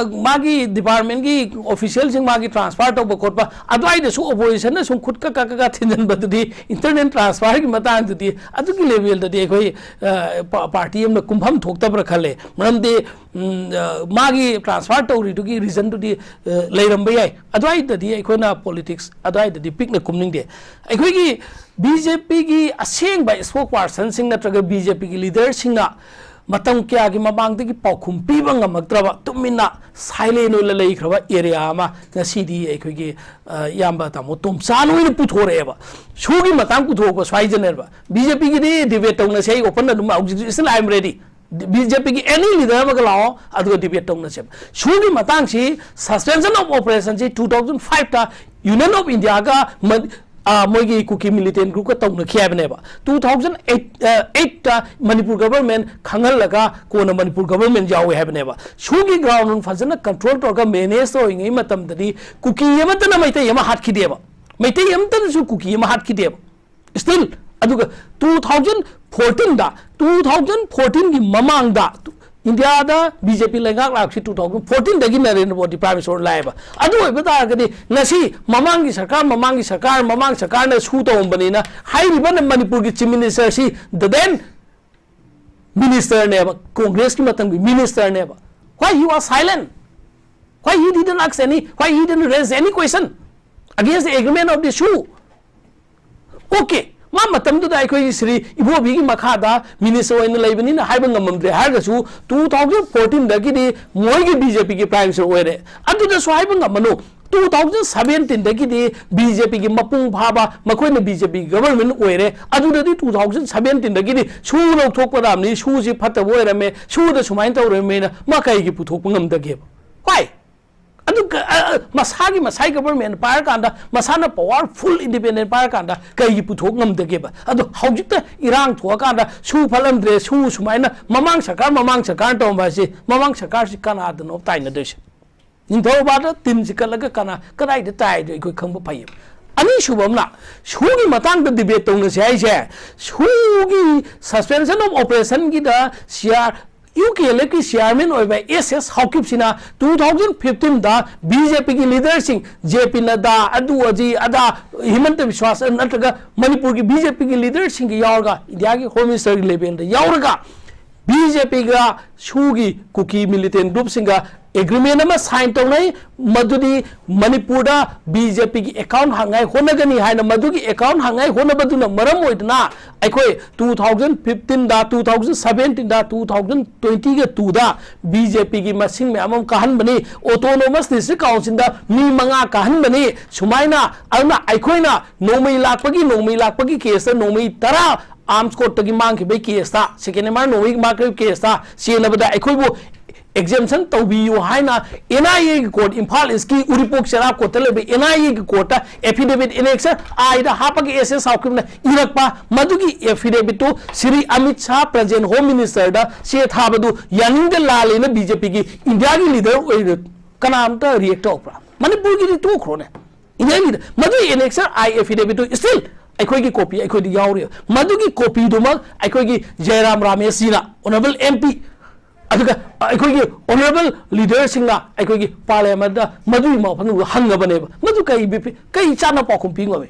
ꯃꯥꯒꯤ ꯗꯤꯄꯥꯔꯠꯃꯦꯟꯒꯤ ꯑꯣꯐꯤꯁꯤꯌꯦꯜꯁꯤꯡ ꯃꯥꯒꯤ ꯇ꯭ꯔꯥꯟꯁꯐꯔ ꯇꯧꯕ ꯈꯣꯠꯄ, ꯑꯗꯨꯋꯥꯏꯗꯁꯨ ꯑꯣꯄꯣꯖꯤꯁꯟꯅ ꯁꯨꯝ ꯈꯨꯠ ꯀꯛ ꯀꯛ ꯀꯛ ꯊꯤꯟꯖꯤꯟꯕꯗꯨꯗꯤ, ꯏꯟꯇꯔꯅꯦꯜ ꯇ꯭ꯔꯥꯟꯁꯐꯔꯒꯤ ꯃꯇꯥꯡꯗꯨꯗꯤ ꯑꯗꯨꯒꯤ ꯂꯦꯚꯦꯜꯗꯗꯤ ꯑꯩꯈꯣꯏ, ꯑ, ꯄꯥ-, ꯄꯥꯔꯇꯤ ꯑꯃꯅ ꯀꯨꯝꯐꯝ ꯊꯣꯛꯇꯕ꯭ꯔꯥ ꯈꯜꯂꯦ꯫ ꯃꯔꯝꯗꯤ, ꯎꯝ, ꯑ, ꯃꯥꯒꯤ ꯇ꯭ꯔꯥꯟꯁꯐꯔ ꯇꯧꯔꯤꯗꯨꯒꯤ ꯔꯤꯖꯟꯗꯨꯗꯤ, ꯑ, ꯂꯩꯔꯝꯕ ꯌꯥꯏ꯫ ꯑꯗꯨꯋꯥꯏꯗꯗꯤ ꯑꯩꯈꯣꯏꯅ ꯄꯣꯂꯤꯇꯤꯛꯁ ꯑꯗꯨꯋꯥꯏꯗꯗꯤ ꯄꯤꯛꯅ ꯀꯨꯝꯅꯤꯡꯗꯦ꯫ ꯑꯩꯈꯣꯏꯒꯤ ꯕꯤ ꯖꯦ ꯄꯤꯒꯤ ꯑꯁꯦꯡꯕ ꯏꯁꯄꯣꯛ ꯄꯥꯔꯁꯟꯁꯤꯡ ꯅꯠꯇ꯭ꯔꯒ ꯕꯤ ꯖꯦ ꯄꯤꯒꯤ ꯂꯤꯗꯔꯁꯤꯡꯅ ꯃꯇꯝ ꯀꯌꯥꯒꯤ ꯃꯃꯥꯡꯗꯒꯤ ꯄꯥꯎꯈꯨꯝ ꯄꯤꯕ ꯉꯝꯃꯛꯇ꯭ꯔꯕ, ꯇꯨꯃꯤꯟꯅ ꯁꯥꯏꯂꯦꯟ ꯑꯣꯏꯅ ꯂꯩꯈ꯭ꯔꯕ ꯑꯦꯔꯤꯌꯥ ꯑꯃ ꯉꯁꯤꯗꯤ ꯑꯩꯈꯣꯏꯒꯤ, ꯑ, ꯏꯌꯥꯝꯕ ꯇꯥꯃꯣ ꯇꯣꯝꯆꯥꯅ ꯑꯣꯏꯅ ꯄꯨꯊꯣꯔꯛꯑꯦꯕ꯫ ꯁꯨꯒꯤ ꯃꯇꯥꯡ ꯄꯨꯊꯣꯛꯄ ꯁ꯭ꯋꯥꯏꯗꯅꯦꯕ꯫ ꯕꯤ ꯖꯦ ꯄꯤꯒꯤꯗꯤ ꯗꯤꯕꯦꯠ ꯇꯧꯅꯁꯦ, ꯑꯩ ꯑꯣꯄꯟ ꯑꯗꯨꯝ ꯍꯧꯖꯤꯛ still I am ready꯫ B J ꯄꯤꯒꯤ ꯑꯦꯅꯤ ꯂꯤꯗꯔ ꯑꯃꯒ ꯂꯥꯛꯑꯣ, ꯑꯗꯨꯒ ꯗꯤꯕꯦꯠ ꯇꯧꯅꯁꯦꯕ꯫ ꯁꯨꯒꯤ ꯃꯇꯥꯡꯁꯤ, suspension of operation ꯁꯤ two thousand five ꯇ Union of India ꯒ ꯃ-, ꯑ, ꯃꯣꯏꯒꯤ ꯀꯨꯀꯤ ꯃꯤꯂꯤꯇꯦꯟ ꯒ꯭ꯔꯨꯞꯀ ꯇꯧꯅꯈꯤ ꯍꯥꯏꯕꯅꯦꯕ꯫ Two thousand eight, ꯑ, eight ꯇ ꯃꯅꯤꯄꯨꯔ ꯒꯚꯔꯟꯃꯦꯟ ꯈꯪꯍꯜꯂꯒ ꯀꯣꯟꯅ ꯃꯅꯤꯄꯨꯔ ꯒꯚꯔꯟꯃꯦꯟ ꯌꯥꯎꯏ ꯍꯥꯏꯕꯅꯦꯕ꯫ ꯁꯨꯒꯤ ꯒ꯭ꯔꯥꯎꯟ ꯐꯖꯅ ꯀꯟꯇ꯭ꯔꯣꯜ ꯇꯧꯔꯒ ꯃꯦꯅꯦꯖ ꯇꯧꯔꯤꯉꯩ ꯃꯇꯝꯗꯗꯤ ꯀꯨꯀꯤ ꯑꯃꯠꯇꯅ ꯃꯩꯇꯩ ꯑꯃ ꯍꯥꯠꯈꯤꯗꯦꯕ꯫ ꯃꯩꯇꯩ ꯑꯃꯠꯇꯅꯁꯨ ꯀꯨꯀꯤ ꯑꯃ ꯍꯥꯠꯈꯤꯗꯦꯕ꯫ Still, ꯑꯗꯨꯒ two thousand fourteen ꯗ, two thousand fourteen ꯒꯤ ꯃꯃꯥꯡꯗ ꯏꯟꯗꯤꯌꯥꯗ ꯕꯤ ꯖꯦ ꯄꯤ ꯂꯩꯉꯥꯛ ꯂꯥꯛꯁꯤ two thousand fourteen ꯗꯒꯤ ꯅꯔꯦꯟꯗ꯭ꯔ ꯃꯣꯗꯤ ꯄ꯭ꯔꯥꯏꯝ ꯃꯤꯅꯤꯁꯇꯔ ꯂꯥꯛꯑꯦꯕ꯫ ꯑꯗꯨ ꯑꯣꯏꯕ ꯇꯥꯔꯒꯗꯤ ꯉꯁꯤ ꯃꯃꯥꯡꯒꯤ ꯁꯔꯀꯥꯔ, ꯃꯃꯥꯡꯒꯤ ꯁꯔꯀꯥꯔ, ꯃꯃꯥꯡ ꯁꯔꯀꯥꯔꯅ ꯁꯨ ꯇꯧꯔꯝꯕꯅꯤꯅ ꯍꯥꯏꯔꯤꯕ ꯃꯅꯤꯄꯨꯔꯒꯤ ꯆꯤꯐ ꯃꯤꯅꯤꯁꯇꯔꯁꯤ the then ꯃꯤꯅꯤꯁꯇꯔꯅꯦꯕ, ꯀꯣꯡꯒ꯭ꯔꯦꯁꯀꯤ ꯃꯇꯝꯒꯤ ꯃꯤꯅꯤꯁꯇꯔꯅꯦꯕ꯫ Why he was silent? Why he didn't ask any, why he didn't raise any question against the agreement of the SoO? Okay, ꯃꯥ ꯃꯇꯝꯗꯨꯗ ꯑꯩꯈꯣꯏꯒꯤ ꯁ꯭ꯔꯤ ꯏꯕꯣꯕꯤꯒꯤ ꯃꯈꯥꯗ ꯃꯤꯅꯤꯁꯇꯔ ꯑꯣꯏꯅ ꯂꯩꯕꯅꯤꯅ ꯍꯥꯏꯕ ꯉꯝꯃꯝꯗ꯭ꯔꯦ ꯍꯥꯏꯔꯒꯁꯨ, two thousand fourteen ꯗꯒꯤꯗꯤ ꯃꯣꯏꯒꯤ ꯕꯤ ꯖꯦ ꯄꯤꯒꯤ ꯄ꯭ꯔꯥꯏꯝ ꯃꯤꯅꯤꯁꯇꯔ ꯑꯣꯏꯔꯦ꯫ ꯑꯗꯨꯗꯁꯨ ꯍꯥꯏꯕ ꯉꯝꯃꯅꯨ, two thousand seventeen ꯗꯒꯤꯗꯤ ꯕꯤ ꯖꯦ ꯄꯤꯒꯤ ꯃꯄꯨꯡ ꯐꯥꯕ ꯃꯈꯣꯏꯅ ꯕꯤ ꯖꯦ ꯄꯤꯒꯤ ꯒꯚꯔꯟꯃꯦꯟ ꯑꯣꯏꯔꯦ꯫ ꯑꯗꯨꯗꯗꯤ two thousand seventeen ꯗꯒꯤꯗꯤ ꯁꯨ ꯂꯧꯊꯣꯛꯄ ꯇꯥꯕꯅꯤ, ꯁꯨꯁꯤ ꯐꯠꯇꯕ ꯑꯣꯏꯔꯝꯃꯦ, ꯁꯨꯗ ꯁꯨꯃꯥꯏꯅ ꯇꯧꯔꯝꯃꯦꯅ ꯃꯥ ꯀꯩꯒꯤ ꯄꯨꯊꯣꯛꯄ ꯉꯝꯗꯒꯦꯕ? Why? ꯑꯗꯨ ꯀ-, ꯑ, ꯑ, ꯃꯁꯥꯒꯤ, ꯃꯁꯥꯒꯤ ꯒꯚꯔꯟꯃꯦꯟ ꯄꯥꯏꯔꯀꯥꯟꯗ, ꯃꯁꯥꯅ ꯄꯋꯥꯔꯐꯨꯜ ꯏꯟꯗꯤꯄꯦꯟꯗꯦꯟ ꯄꯥꯏꯔꯀꯥꯟꯗ ꯀꯩꯒꯤ ꯄꯨꯊꯣꯛ ꯉꯝꯗꯒꯦꯕ? ꯑꯗꯣ ꯍꯧꯖꯤꯛꯇ ꯏꯔꯥꯡ ꯊꯣꯛꯑꯀꯥꯟꯗ ꯁꯨ ꯐꯠꯂꯝꯗ꯭ꯔꯦ, ꯁꯨ ꯁꯨꯃꯥꯏꯅ ꯃꯃꯥꯡ ꯁꯔꯀꯥꯔ, ꯃꯃꯥꯡ ꯁꯔꯀꯥꯔ ꯇꯧꯔꯝꯕ ꯍꯥꯏꯁꯦ, ꯃꯃꯥꯡ ꯁꯔꯀꯥꯔꯁꯤ ꯀꯅꯥꯗꯅꯣ ꯇꯥꯏꯅꯗꯣꯏꯁꯦ? ꯅꯤꯡꯊꯧ ꯕꯥꯗ ꯇꯤꯟꯁꯤ ꯀꯠꯂꯒ ꯀꯅꯥ, ꯀꯗꯥꯏꯗ ꯇꯥꯏꯗꯣ ꯑꯩꯈꯣꯏ ꯈꯪꯕ ꯐꯩꯌꯦꯕ꯫ ꯑꯅꯤꯁꯨꯕ ꯑꯃꯅ, ꯁꯨꯒꯤ ꯃꯇꯥꯡꯗ ꯗꯤꯕꯦꯠ ꯇꯧꯅꯁꯦ ꯍꯥꯏꯁꯦ, ꯁꯨꯒꯤ suspension of operationꯒꯤꯗ C R, U K L ꯑꯦꯐꯀꯤ ꯆꯤꯌꯥꯔꯃꯦꯟ ꯑꯣꯏꯕ ꯑꯦꯁ ꯑꯦꯁ ꯍꯥꯎꯀꯤꯞꯁꯤꯅ two thousand fifteenꯗ ꯕꯤ ꯖꯦ ꯄꯤꯒꯤ ꯂꯤꯗꯔꯁꯤꯡ, ꯖꯦ ꯄꯤ ꯅꯗꯥ, ꯑꯗꯨ ꯑꯖꯤ ꯑꯗꯥ, ꯍꯤꯃꯟꯇ ꯕꯤꯁ꯭ꯋꯥꯁ ꯅꯠꯇ꯭ꯔꯒ ꯃꯅꯤꯄꯨꯔꯒꯤ ꯕꯤ ꯖꯦ ꯄꯤꯒꯤ ꯂꯤꯗꯔꯁꯤꯡꯒ ꯌꯥꯎꯔꯒ ꯏꯟꯗꯤꯌꯥꯒꯤ ꯍꯣꯝ ꯃꯤꯅꯤꯁꯇꯔꯒꯤ ꯂꯦꯚꯦꯜꯗ ꯌꯥꯎꯔꯒ ꯕꯤ ꯖꯦ ꯄꯤꯒ ꯁꯨꯒꯤ ꯀꯨꯀꯤ ꯃꯤꯂꯤꯇꯦꯟ ꯒ꯭ꯔꯨꯞꯁꯤꯡꯒ ꯑꯦꯒ꯭ꯔꯤꯃꯦꯟ ꯑꯃ ꯁꯥꯏꯟ ꯇꯧꯅꯩ꯫ ꯃꯗꯨꯗꯤ ꯃꯅꯤꯄꯨꯔꯗ ꯕꯤ ꯖꯦ ꯄꯤꯒꯤ ꯑꯦꯀꯥꯎꯟ ꯍꯥꯡꯉꯥꯏ ꯍꯣꯠꯅꯒꯅꯤ ꯍꯥꯏꯅ, ꯃꯗꯨꯒꯤ ꯑꯦꯀꯥꯎꯟ ꯍꯥꯡꯉꯥꯏ ꯍꯣꯠꯅꯕꯗꯨꯅ ꯃꯔꯝ ꯑꯣꯏꯗꯨꯅ ꯑꯩꯈꯣꯏ two thousand fifteenꯗ, two thousand seventeenꯗ, two thousand twentyꯒ twoꯗ ꯕꯤ ꯖꯦ ꯄꯤꯒꯤ ꯃꯁꯤꯡ ꯃꯌꯥꯝ ꯑꯃ ꯀꯥꯍꯟꯕꯅꯤ, autonomous district councilꯗ ꯃꯤ ꯃꯉꯥ ꯀꯥꯍꯟꯕꯅꯤ꯫ ꯁꯨꯃꯥꯏꯅ ꯑꯗꯨꯅ ꯑꯩꯈꯣꯏꯅ ꯅꯣꯡꯃꯩ ꯂꯥꯛꯄꯒꯤ, ꯅꯣꯡꯃꯩ ꯂꯥꯛꯄꯒꯤ ꯀꯦꯁꯇ ꯅꯣꯡꯃꯩ ꯇꯔꯥ ꯑꯥꯔꯝꯁ ꯀꯣꯔꯠꯇꯒꯤ ꯃꯥꯡꯈꯤꯕꯒꯤ ꯀꯦꯁꯇ, ꯁꯦꯀꯦꯟ ꯑꯦꯝ ꯑꯥꯔ ꯅꯣꯡꯃꯩ ꯃꯥꯡꯈꯤꯕꯒꯤ ꯀꯦꯁꯇ ꯆꯦꯟꯅꯕꯗ ꯑꯩꯈꯣꯏꯕꯨ exemption ꯇꯧꯕꯤꯌꯨ ꯍꯥꯏꯅ ꯑꯦꯟ ꯑꯥꯏ ꯑꯦꯒꯤ ꯀꯣꯔꯠ, ꯏꯝꯐꯥꯜ ꯏꯁꯀꯤ ꯎꯔꯤꯄꯣꯛ ꯆꯦꯔꯥꯞꯀꯣꯠꯇ ꯂꯩꯕ ꯑꯦꯟ ꯑꯥꯏ ꯑꯦꯒꯤ ꯀꯣꯔꯠꯇ affidavit annexure Iꯗ ꯍꯥꯞꯄꯒ ꯑꯦꯁ ꯑꯦꯁ ꯍꯥꯎꯀꯤꯞꯅ ꯏꯔꯛꯄ, ꯃꯗꯨꯒꯤ affidavitꯇꯨ ꯁ꯭ꯔꯤ ꯑꯃꯤꯠ ꯁꯥꯍ, present home ministerꯗ ꯆꯦ ꯊꯥꯕꯗꯨ ꯌꯥꯅꯤꯡꯗꯦ, ꯂꯥꯜꯂꯦꯅ ꯕꯤ ꯖꯦ ꯄꯤꯒꯤ ꯏꯟꯗꯤꯌꯥꯒꯤ ꯂꯤꯗꯔ ꯑꯣꯏꯔ ꯀꯅꯥꯝꯇ ꯔꯤꯌꯦꯛ ꯇꯧꯔꯛꯄ꯭ꯔꯥ? ꯃꯅꯤꯄꯨꯔꯒꯤꯗꯤ ꯇꯣꯛꯈ꯭ꯔꯣꯅꯦ꯫ ꯏꯟꯗꯤꯌꯥꯒꯤ ꯂꯤꯗꯔ, ꯃꯗꯨꯒꯤ annexure I affidavitꯇꯨ still ꯑꯩꯈꯣꯏꯒꯤ ꯀꯣꯄꯤ ꯑꯩꯈꯣꯏꯗ ꯌꯥꯎꯔꯤ꯫ ꯃꯗꯨꯒꯤ ꯀꯣꯄꯤꯗꯨꯃꯛ ꯑꯩꯈꯣꯏꯒꯤ ꯖꯌꯔꯥꯝ ꯔꯥꯃꯦꯁꯖꯤꯅ, ꯑꯣꯅꯔꯦꯕꯜ ꯑꯦꯝ ꯄꯤ, ꯑꯗꯨꯒ ꯑꯩꯈꯣꯏꯒꯤ ꯑꯣꯅꯔꯦꯕꯜ ꯂꯤꯗꯔꯁꯤꯡꯅ ꯑꯩꯈꯣꯏꯒꯤ ꯄꯥꯔꯂꯤꯌꯥꯃꯦꯟꯗ ꯃꯗꯨꯒꯤ ꯃꯐꯝꯗꯨꯗ ꯍꯪꯉꯕꯅꯦꯕ꯫ ꯃꯗꯨ ꯀꯩ ꯕꯤꯐꯤ-, ꯀꯩ ꯆꯥꯅ ꯄꯥꯎꯈꯨꯝ ꯄꯤ ꯉꯝꯃꯤ?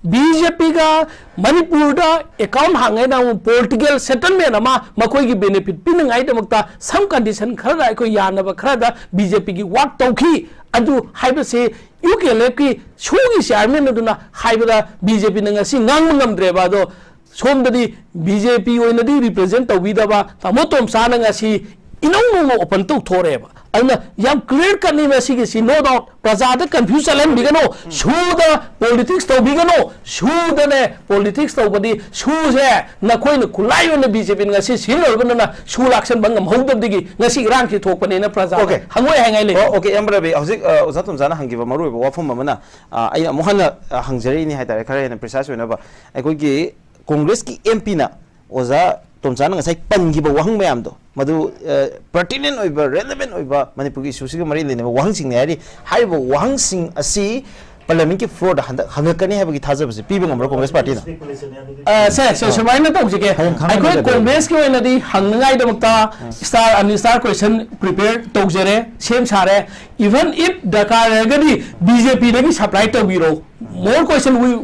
ꯕꯤ ꯖꯦ ꯄꯤꯒ ꯃꯅꯤꯄꯨꯔꯗ ꯑꯦꯀꯥꯎꯟ ꯍꯥꯡꯉꯦꯅ ꯑꯃꯨꯛ political settlement ꯑꯃ ꯃꯈꯣꯏꯒꯤ benefit ꯄꯤꯅꯉꯥꯏꯗꯃꯛꯇ some condition ꯈꯔꯗ, ꯑꯩꯈꯣꯏ ꯌꯥꯅꯕ ꯈꯔꯗ ꯕꯤ ꯖꯦ ꯄꯤꯒꯤ ꯋꯥꯛ ꯇꯧꯈꯤ꯫ ꯑꯗꯨ ꯍꯥꯏꯕꯁꯤ ꯌꯨ ꯀꯦ ꯑꯦꯜ ꯑꯦꯐꯀꯤ ꯁꯨꯒꯤ ꯆꯤꯌꯥꯔꯃꯦꯟ ꯑꯗꯨꯅ ꯍꯥꯏꯕꯗ ꯕꯤ ꯖꯦ ꯄꯤꯅ ꯉꯁꯤ ꯉꯥꯡꯕ ꯉꯝꯗ꯭ꯔꯦꯕ꯫ ꯑꯗꯣ ꯁꯣꯝꯗꯗꯤ ꯕꯤ ꯖꯦ ꯄꯤ ꯑꯣꯏꯅꯗꯤ represent ꯇꯧꯕꯤꯗꯕ ꯇꯥꯃꯣ ꯇꯣꯝꯆꯥꯅ ꯉꯁꯤ ꯏꯅꯧ ꯅꯧꯅ open ꯇꯧꯊꯣꯔꯛꯑꯦꯕ꯫ ꯑꯗꯨꯅ ꯌꯥꯝ clear cutꯅꯤ ꯃꯁꯤꯒꯤꯁꯤ, no doubt꯫ ꯄ꯭ꯔꯖꯥꯗ confuse ꯆꯠꯍꯟꯕꯤꯒꯅꯨ, ꯁꯨꯗ politics ꯇꯧꯕꯤꯒꯅꯨ꯫ ꯁꯨꯗꯅꯦ politics ꯇꯧꯕꯗꯤ, ꯁꯨꯁꯦ ꯅꯈꯣꯏꯅ ꯈꯨꯠꯂꯥꯏ ꯑꯣꯏꯅ ꯕꯤ ꯖꯦ ꯄꯤꯅ ꯉꯁꯤ ꯁꯤꯖꯤꯟꯅꯔꯨꯕꯅꯤꯅ ꯁꯨ ꯂꯥꯛꯁꯟꯕ ꯉꯝꯍꯧꯗꯕꯗꯒꯤ ꯉꯁꯤ ꯏꯔꯥꯡꯁꯤ ꯊꯣꯛꯄꯅꯦꯅ ꯄ꯭ꯔꯖꯥꯗ OK꯫ ꯍꯪꯉꯣꯏ ꯍꯥꯏꯉꯥꯏ ꯂꯩ꯫ ꯑꯣ, OK, ꯏꯌꯥꯝꯕ ꯔꯕꯤ, ꯍꯧꯖꯤꯛ, ꯑ, ꯑꯣꯖꯥ ꯇꯣꯝꯆꯥꯅ ꯍꯪꯈꯤꯕ ꯃꯔꯨꯑꯣꯏꯕ ꯋꯥꯐꯝ ꯑꯃꯅ, ꯑ, ꯑꯩꯅ ꯑꯃꯨꯛ ꯍꯟꯅ, ꯑ, ꯍꯪꯖꯔꯛꯏꯅꯤ ꯍꯥꯏꯇꯥꯔꯦ, ꯈꯔ ꯍꯦꯟꯅ precise ꯑꯣꯏꯅꯕ꯫ ꯑꯩꯈꯣꯏꯒꯤ ꯀꯣꯡꯒ꯭ꯔꯦꯁꯀꯤ ꯑꯦꯝ ꯄꯤꯅ ꯑꯣꯖꯥ ꯇꯣꯝꯆꯥꯅ ꯉꯁꯥꯏ ꯄꯟꯈꯤꯕ ꯋꯥꯍꯪ ꯃꯌꯥꯝꯗꯣ, ꯃꯗꯨ, ꯑ, pertinent ꯑꯣꯏꯕ, relevant ꯑꯣꯏꯕ, ꯃꯅꯤꯄꯨꯔꯒꯤ ꯏꯁꯨꯁꯤꯒ ꯃꯔꯤ ꯂꯩꯅꯕ ꯋꯥꯍꯪꯁꯤꯡꯅꯤ ꯍꯥꯏꯔꯤ꯫ ꯍꯥꯏꯔꯤꯕ ꯋꯥꯍꯪꯁꯤꯡ ꯑꯁꯤ ꯄꯥꯔꯂꯤꯌꯥꯃꯦꯟꯠꯀꯤ ꯐ꯭ꯂꯣꯔꯗ ꯍꯟꯗꯛ ꯍꯪꯉꯛꯀꯅꯤ ꯍꯥꯏꯕꯒꯤ ꯊꯥꯖꯕꯁꯦ ꯄꯤꯕ ꯉꯝꯕ꯭ꯔꯥ ꯀꯣꯡꯒ꯭ꯔꯦꯁ ꯄꯥꯔꯇꯤꯅ? ꯑ, ꯁꯦ ꯁꯦ ꯁꯨꯃꯥꯏꯅ ꯇꯧꯁꯤꯒꯦ꯫ ꯍꯌꯦꯡ ꯈꯪꯒꯅꯤ ꯑꯩꯈꯣꯏ ꯀꯩꯗꯧꯔꯒꯦ? ꯀꯣꯡꯒ꯭ꯔꯦꯁꯀꯤ ꯑꯣꯏꯅꯗꯤ ꯍꯪꯅꯉꯥꯏꯗꯃꯛꯇ ꯁ꯭ꯇꯥꯔ ꯑꯅꯤ ꯁ꯭ꯇꯥꯔ ꯀꯣꯏꯁꯟ ꯄ꯭ꯔꯤꯄꯦꯌꯔ ꯇꯧꯖꯔꯦ, ꯁꯦꯝ ꯁꯥꯔꯦ꯫ Even if ꯗꯔꯀꯥꯔ ꯂꯩꯔꯒꯗꯤ ꯕꯤ ꯖꯦ ꯄꯤꯗꯒꯤ ꯁꯄ꯭ꯂꯥꯏ ꯇꯧꯕꯤꯔꯣ, more question we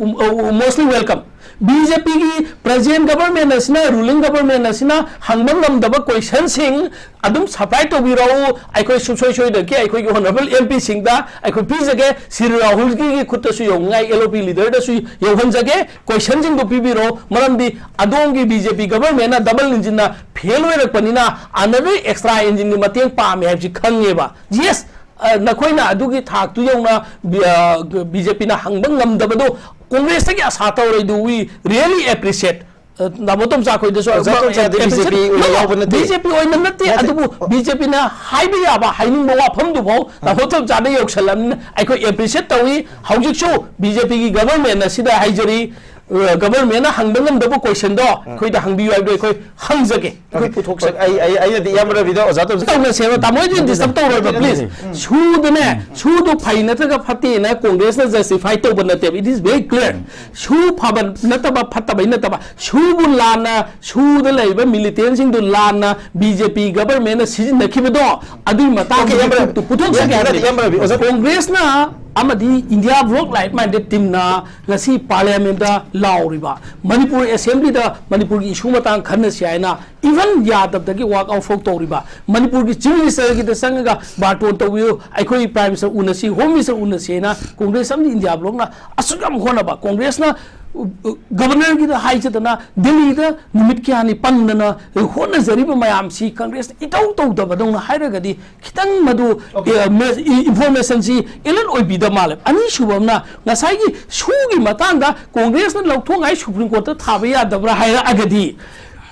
mostly welcome꯫ B J ꯄꯤꯒꯤ ꯄ꯭ꯔꯖꯦꯟ ꯒꯕꯔꯃꯦꯟ ꯑꯁꯤꯅ, ꯔꯨꯂꯤꯡ ꯒꯕꯔꯃꯦꯟ ꯑꯁꯤꯅ ꯍꯪꯕ ꯉꯝꯗꯕ ꯀꯣꯏꯁꯟꯁꯤꯡ ꯑꯗꯨꯝ ꯁꯄ꯭ꯂꯥꯏ ꯇꯧꯕꯤꯔꯛꯎ꯫ ꯑꯩꯈꯣꯏ ꯁꯨꯡꯁꯣꯏ ꯁꯣꯏꯗꯅꯀꯤ ꯑꯩꯈꯣꯏꯒꯤ ꯑꯣꯅꯔꯦꯕꯜ ꯑꯦꯝ ꯄꯤꯁꯤꯡꯗ ꯑꯩꯈꯣꯏ ꯄꯤꯖꯒꯦ꯫ ꯁ꯭ꯔꯤ ꯔꯥꯍꯨꯜꯒꯤ ꯈꯨꯠꯇꯁꯨ ꯌꯧꯅꯤꯡꯉꯥꯏ, ꯑꯦꯜ ꯑꯣ ꯄꯤ ꯂꯤꯗꯔꯗꯁꯨ ꯌꯧꯍꯟꯖꯒꯦ꯫ ꯀꯣꯏꯁꯟꯁꯤꯡꯗꯣ ꯄꯤꯕꯤꯔꯣ, ꯃꯔꯝꯗꯤ ꯑꯗꯣꯝꯒꯤ ꯕꯤ ꯖꯦ ꯄꯤ ꯒꯕꯔꯃꯦꯟꯅ ꯗꯕꯜ ꯏꯟꯖꯤꯟꯅ ꯐꯦꯜ ꯑꯣꯏꯔꯛꯄꯅꯤꯅ another extra engine ꯒꯤ ꯃꯇꯦꯡ ꯄꯥꯝꯃꯦ ꯍꯥꯏꯕꯁꯤ ꯈꯪꯉꯦꯕ꯫ Yes, ꯑ, ꯅꯈꯣꯏꯅ ꯑꯗꯨꯒꯤ ꯊꯥꯛꯇꯨ ꯌꯧꯅ ꯕꯤ-, ꯑ, ꯕꯤ ꯖꯦ ꯄꯤꯅ ꯍꯪꯕ ꯉꯝꯗꯕꯗꯣ ꯀꯣꯡꯒ꯭ꯔꯦꯁꯇꯒꯤ ꯑꯁꯥ ꯇꯧꯔꯣꯏꯗꯨ we really appreciate꯫ ꯑ, ꯗꯥꯃꯣ ꯇꯣꯝꯆꯥ ꯑꯩꯈꯣꯏꯗꯁꯨ ꯑꯣꯖꯥ ꯇꯣꯝꯆꯥꯗꯤ ꯕꯤ ꯖꯦ ꯄꯤ ꯑꯣꯏꯅ ꯌꯥꯎꯕ ꯅꯠꯇꯦ꯫ ꯕꯤ ꯖꯦ ꯄꯤ ꯑꯣꯏꯅ ꯅꯠꯇꯦ, ꯅꯠꯇꯦ꯫ ꯑꯗꯨꯕꯨ ꯕꯤ ꯖꯦ ꯄꯤꯅ ꯍꯥꯏꯕ ꯌꯥꯕ ꯍꯥꯏꯅꯤꯡꯕ ꯋꯥꯐꯝꯗꯨꯐꯥꯎ ꯗꯥꯃꯣ ꯇꯣꯝꯆꯥꯗ ꯌꯧꯁꯜꯂꯝꯅꯤꯅ ꯑꯩꯈꯣꯏ ꯑꯦꯄ꯭ꯔꯤꯁꯤꯌꯦꯠ ꯇꯧꯏ꯫ ꯍꯧꯖꯤꯛꯁꯨ ꯕꯤ ꯖꯦ ꯄꯤꯒꯤ ꯒꯕꯔꯃꯦꯟ ꯑꯁꯤꯗ ꯍꯥꯏꯖꯔꯤ, ꯑ, ꯒꯕꯔꯃꯦꯟꯅ ꯍꯪꯕ ꯉꯝꯗꯕ ꯀꯣꯏꯁꯟꯗꯣ ꯑꯩꯈꯣꯏꯗ ꯍꯪꯕꯤꯌꯨ ꯍꯥꯏꯕꯗꯣ ꯑꯩꯈꯣꯏ ꯍꯪꯖꯒꯦ, ꯑꯩꯈꯣꯏ ꯄꯨꯊꯣꯛꯆꯒꯦ꯫ ꯑꯩ ꯑꯩ ꯑꯩꯅꯗꯤ ꯏꯌꯥꯝꯕ ꯔꯕꯤꯗ ꯑꯣꯖꯥ ꯇꯣꯝꯆꯥ ꯇꯧꯅꯁꯦꯕ, ꯇꯥꯃꯣ, ꯑꯩꯗꯤ ꯗꯤꯁꯇꯔꯕ ꯇꯧꯔꯣꯏꯕ, ꯄ꯭ꯂꯤꯖ꯫ ꯁꯨꯗꯅꯦ, ꯁꯨꯗꯨ ꯐꯩ ꯅꯠꯇ꯭ꯔꯒ ꯐꯠꯇꯦꯅ ꯀꯣꯡꯒ꯭ꯔꯦꯁꯅ ꯖꯁꯇꯤꯐꯥꯏ ꯇꯧꯕ ꯅꯠꯇꯦꯕ, it is very clear꯫ ꯁꯨ ꯐꯕ ꯅꯠꯇꯕ, ꯐꯠꯇꯕꯩ ꯅꯠꯇꯕ, ꯁꯨꯕꯨ ꯂꯥꯟꯅ, ꯁꯨꯗ ꯂꯩꯔꯤꯕ ꯃꯤꯂꯤꯇꯦꯟꯁꯤꯡꯗꯨ ꯂꯥꯟꯅ ꯕꯤ ꯖꯦ ꯄꯤ ꯒꯕꯔꯃꯦꯟꯅ ꯁꯤꯖꯤꯟꯅꯈꯤꯕꯗꯣ, ꯑꯗꯨꯒꯤ ꯃꯇꯥꯡꯗ ꯑꯣꯀꯦ, ꯏꯌꯥꯝꯕ, ꯄꯨꯊꯣꯛ-, ꯄꯨꯊꯣꯛꯆꯒꯦ ꯏꯌꯥꯝꯕ, ꯍꯥꯏꯕꯅꯤ꯫ ꯏꯌꯥꯝꯕ ꯔꯕꯤ, ꯑꯣꯖꯥ꯫ ꯀꯣꯡꯒ꯭ꯔꯦꯁꯅ ꯑꯃꯗꯤ ꯏꯟꯗꯤꯌꯥ ꯕ꯭ꯂꯣꯛ ꯂꯥꯏꯛ ꯃꯥꯏꯟꯗꯦꯗ ꯇꯤꯝꯅ ꯉꯁꯤ ꯄꯥꯔꯂꯤꯌꯥꯃꯦꯟꯗ ꯂꯥꯎꯔꯤꯕ, ꯃꯅꯤꯄꯨꯔ ꯑꯦꯁꯦꯝꯕ꯭ꯂꯤꯗ ꯃꯅꯤꯄꯨꯔꯒꯤ ꯏꯁꯨ ꯃꯇꯥꯡ ꯈꯟꯅꯁꯤ ꯍꯥꯏꯅ even ꯌꯥꯗꯕꯗꯒꯤ ꯋꯥꯛ ꯑꯥꯎꯠ ꯐꯥꯎ ꯇꯧꯔꯤꯕ, ꯃꯅꯤꯄꯨꯔꯒꯤ ꯆꯤꯐ ꯃꯤꯅꯤꯁꯇꯔꯒꯤꯗ ꯆꯪꯉꯒ ꯕꯥꯔꯇꯣꯟ ꯇꯧꯕꯤꯌꯨ, ꯑꯩꯈꯣꯏ ꯄ꯭ꯔꯥꯏꯝ ꯃꯤꯅꯤꯁꯇꯔ ꯎꯅꯁꯤ, ꯍꯣꯝ ꯃꯤꯅꯤꯁꯇꯔ ꯎꯅꯁꯤ ꯍꯥꯏꯅ ꯀꯣꯡꯒ꯭ꯔꯦꯁ ꯑꯃꯗꯤ ꯏꯟꯗꯤꯌꯥ ꯕ꯭ꯂꯣꯛꯅ ꯑꯁꯨꯛ ꯌꯥꯝ ꯍꯣꯠꯅꯕ, ꯀꯣꯡꯒ꯭ꯔꯦꯁꯅ, ꯎ, ꯎ, ꯒꯕꯔꯅꯔꯒꯤꯗ ꯍꯥꯏꯖꯗꯅ ꯗꯤꯜꯂꯤꯗ ꯅꯨꯃꯤꯠ ꯀꯌꯥꯅꯤ ꯄꯟꯗꯅ ꯍꯣꯠꯅꯖꯔꯤꯕ ꯃꯌꯥꯝꯁꯤ ꯀꯣꯡꯒ꯭ꯔꯦꯁꯅ ꯏꯇꯧ ꯇꯧꯗꯕꯗꯧꯅ ꯍꯥꯏꯔꯒꯗꯤ ꯈꯤꯇꯪ ꯃꯗꯨ, ꯑꯦ, ꯃꯦ-, ꯏ-, ꯏꯟꯐꯣꯔꯃꯦꯁꯟꯁꯤ ꯑꯦꯂꯔꯠ ꯑꯣꯏꯕꯤꯗ ꯃꯥꯜꯂꯦ꯫ ꯑꯅꯤꯁꯨꯕ ꯑꯃꯅ ꯉꯁꯥꯏꯒꯤ ꯁꯨꯒꯤ ꯃꯇꯥꯡꯗ ꯀꯣꯡꯒ꯭ꯔꯦꯁꯅ ꯂꯧꯊꯣꯛꯉꯥꯏ ꯁꯨꯄ꯭ꯔꯤꯝ ꯀꯣꯔꯠꯇ ꯊꯥꯕ ꯌꯥꯗꯕ꯭ꯔꯥ ꯍꯥꯏꯔꯛꯑꯒꯗꯤ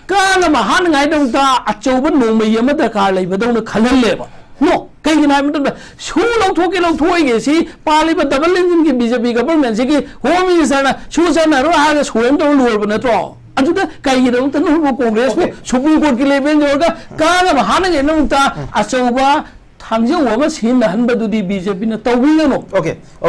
ꯀꯥꯅꯕ ꯍꯥꯠꯅꯉꯥꯏꯗꯃꯛꯇ ꯑꯆꯧꯕ ꯅꯣꯡꯃꯩ ꯑꯃ ꯗꯔꯀꯥꯔ ꯂꯩꯕꯗꯧꯅ ꯈꯜꯍꯜꯂꯦꯕ꯫ No, ꯀꯩꯒꯤꯅꯣ ꯍꯥꯏꯕ ꯃꯇꯝꯗ ꯁꯨ ꯂꯧꯊꯣꯛꯀꯦ ꯂꯧꯊꯣꯛꯑꯣꯏꯒꯦ ꯁꯤ ꯄꯥꯜꯂꯤꯕ ꯗꯕꯜ ꯏꯟꯖꯤꯟꯒꯤ ꯕꯤ ꯖꯦ ꯄꯤ ꯒꯕꯔꯃꯦꯟꯁꯤꯒꯤ ꯍꯣꯝ ꯃꯤꯅꯤꯁꯇꯔꯅ ꯁꯨ ꯆꯠꯅꯔꯣꯏ ꯍꯥꯏꯔꯒ ꯁꯨꯔꯦꯟ ꯇꯧꯔ ꯂꯣꯏꯔꯕ ꯅꯠꯇ꯭ꯔꯣ? ꯑꯗꯨꯗ ꯀꯩꯒꯤꯗꯃꯛꯇ ꯅꯣꯏꯕꯨ ꯀꯣꯡꯒ꯭ꯔꯦꯁꯄꯨ Okay. ꯁꯨꯄ꯭ꯔꯤꯝ ꯀꯣꯔꯠꯀꯤ ꯂꯦꯚꯦꯜ ꯌꯧꯔꯒ ꯀꯥꯅꯕ ꯍꯥꯠꯅꯉꯥꯏꯗꯃꯛꯇ ꯑꯆꯧꯕ ꯊꯥꯡꯖꯧ ꯑꯃ ꯁꯤꯖꯤꯟꯅꯍꯟꯕꯗꯨꯗꯤ ꯕꯤ ꯖꯦ ꯄꯤꯅ ꯇꯧꯕꯤꯒꯅꯨ꯫ ꯑꯣꯀꯦ,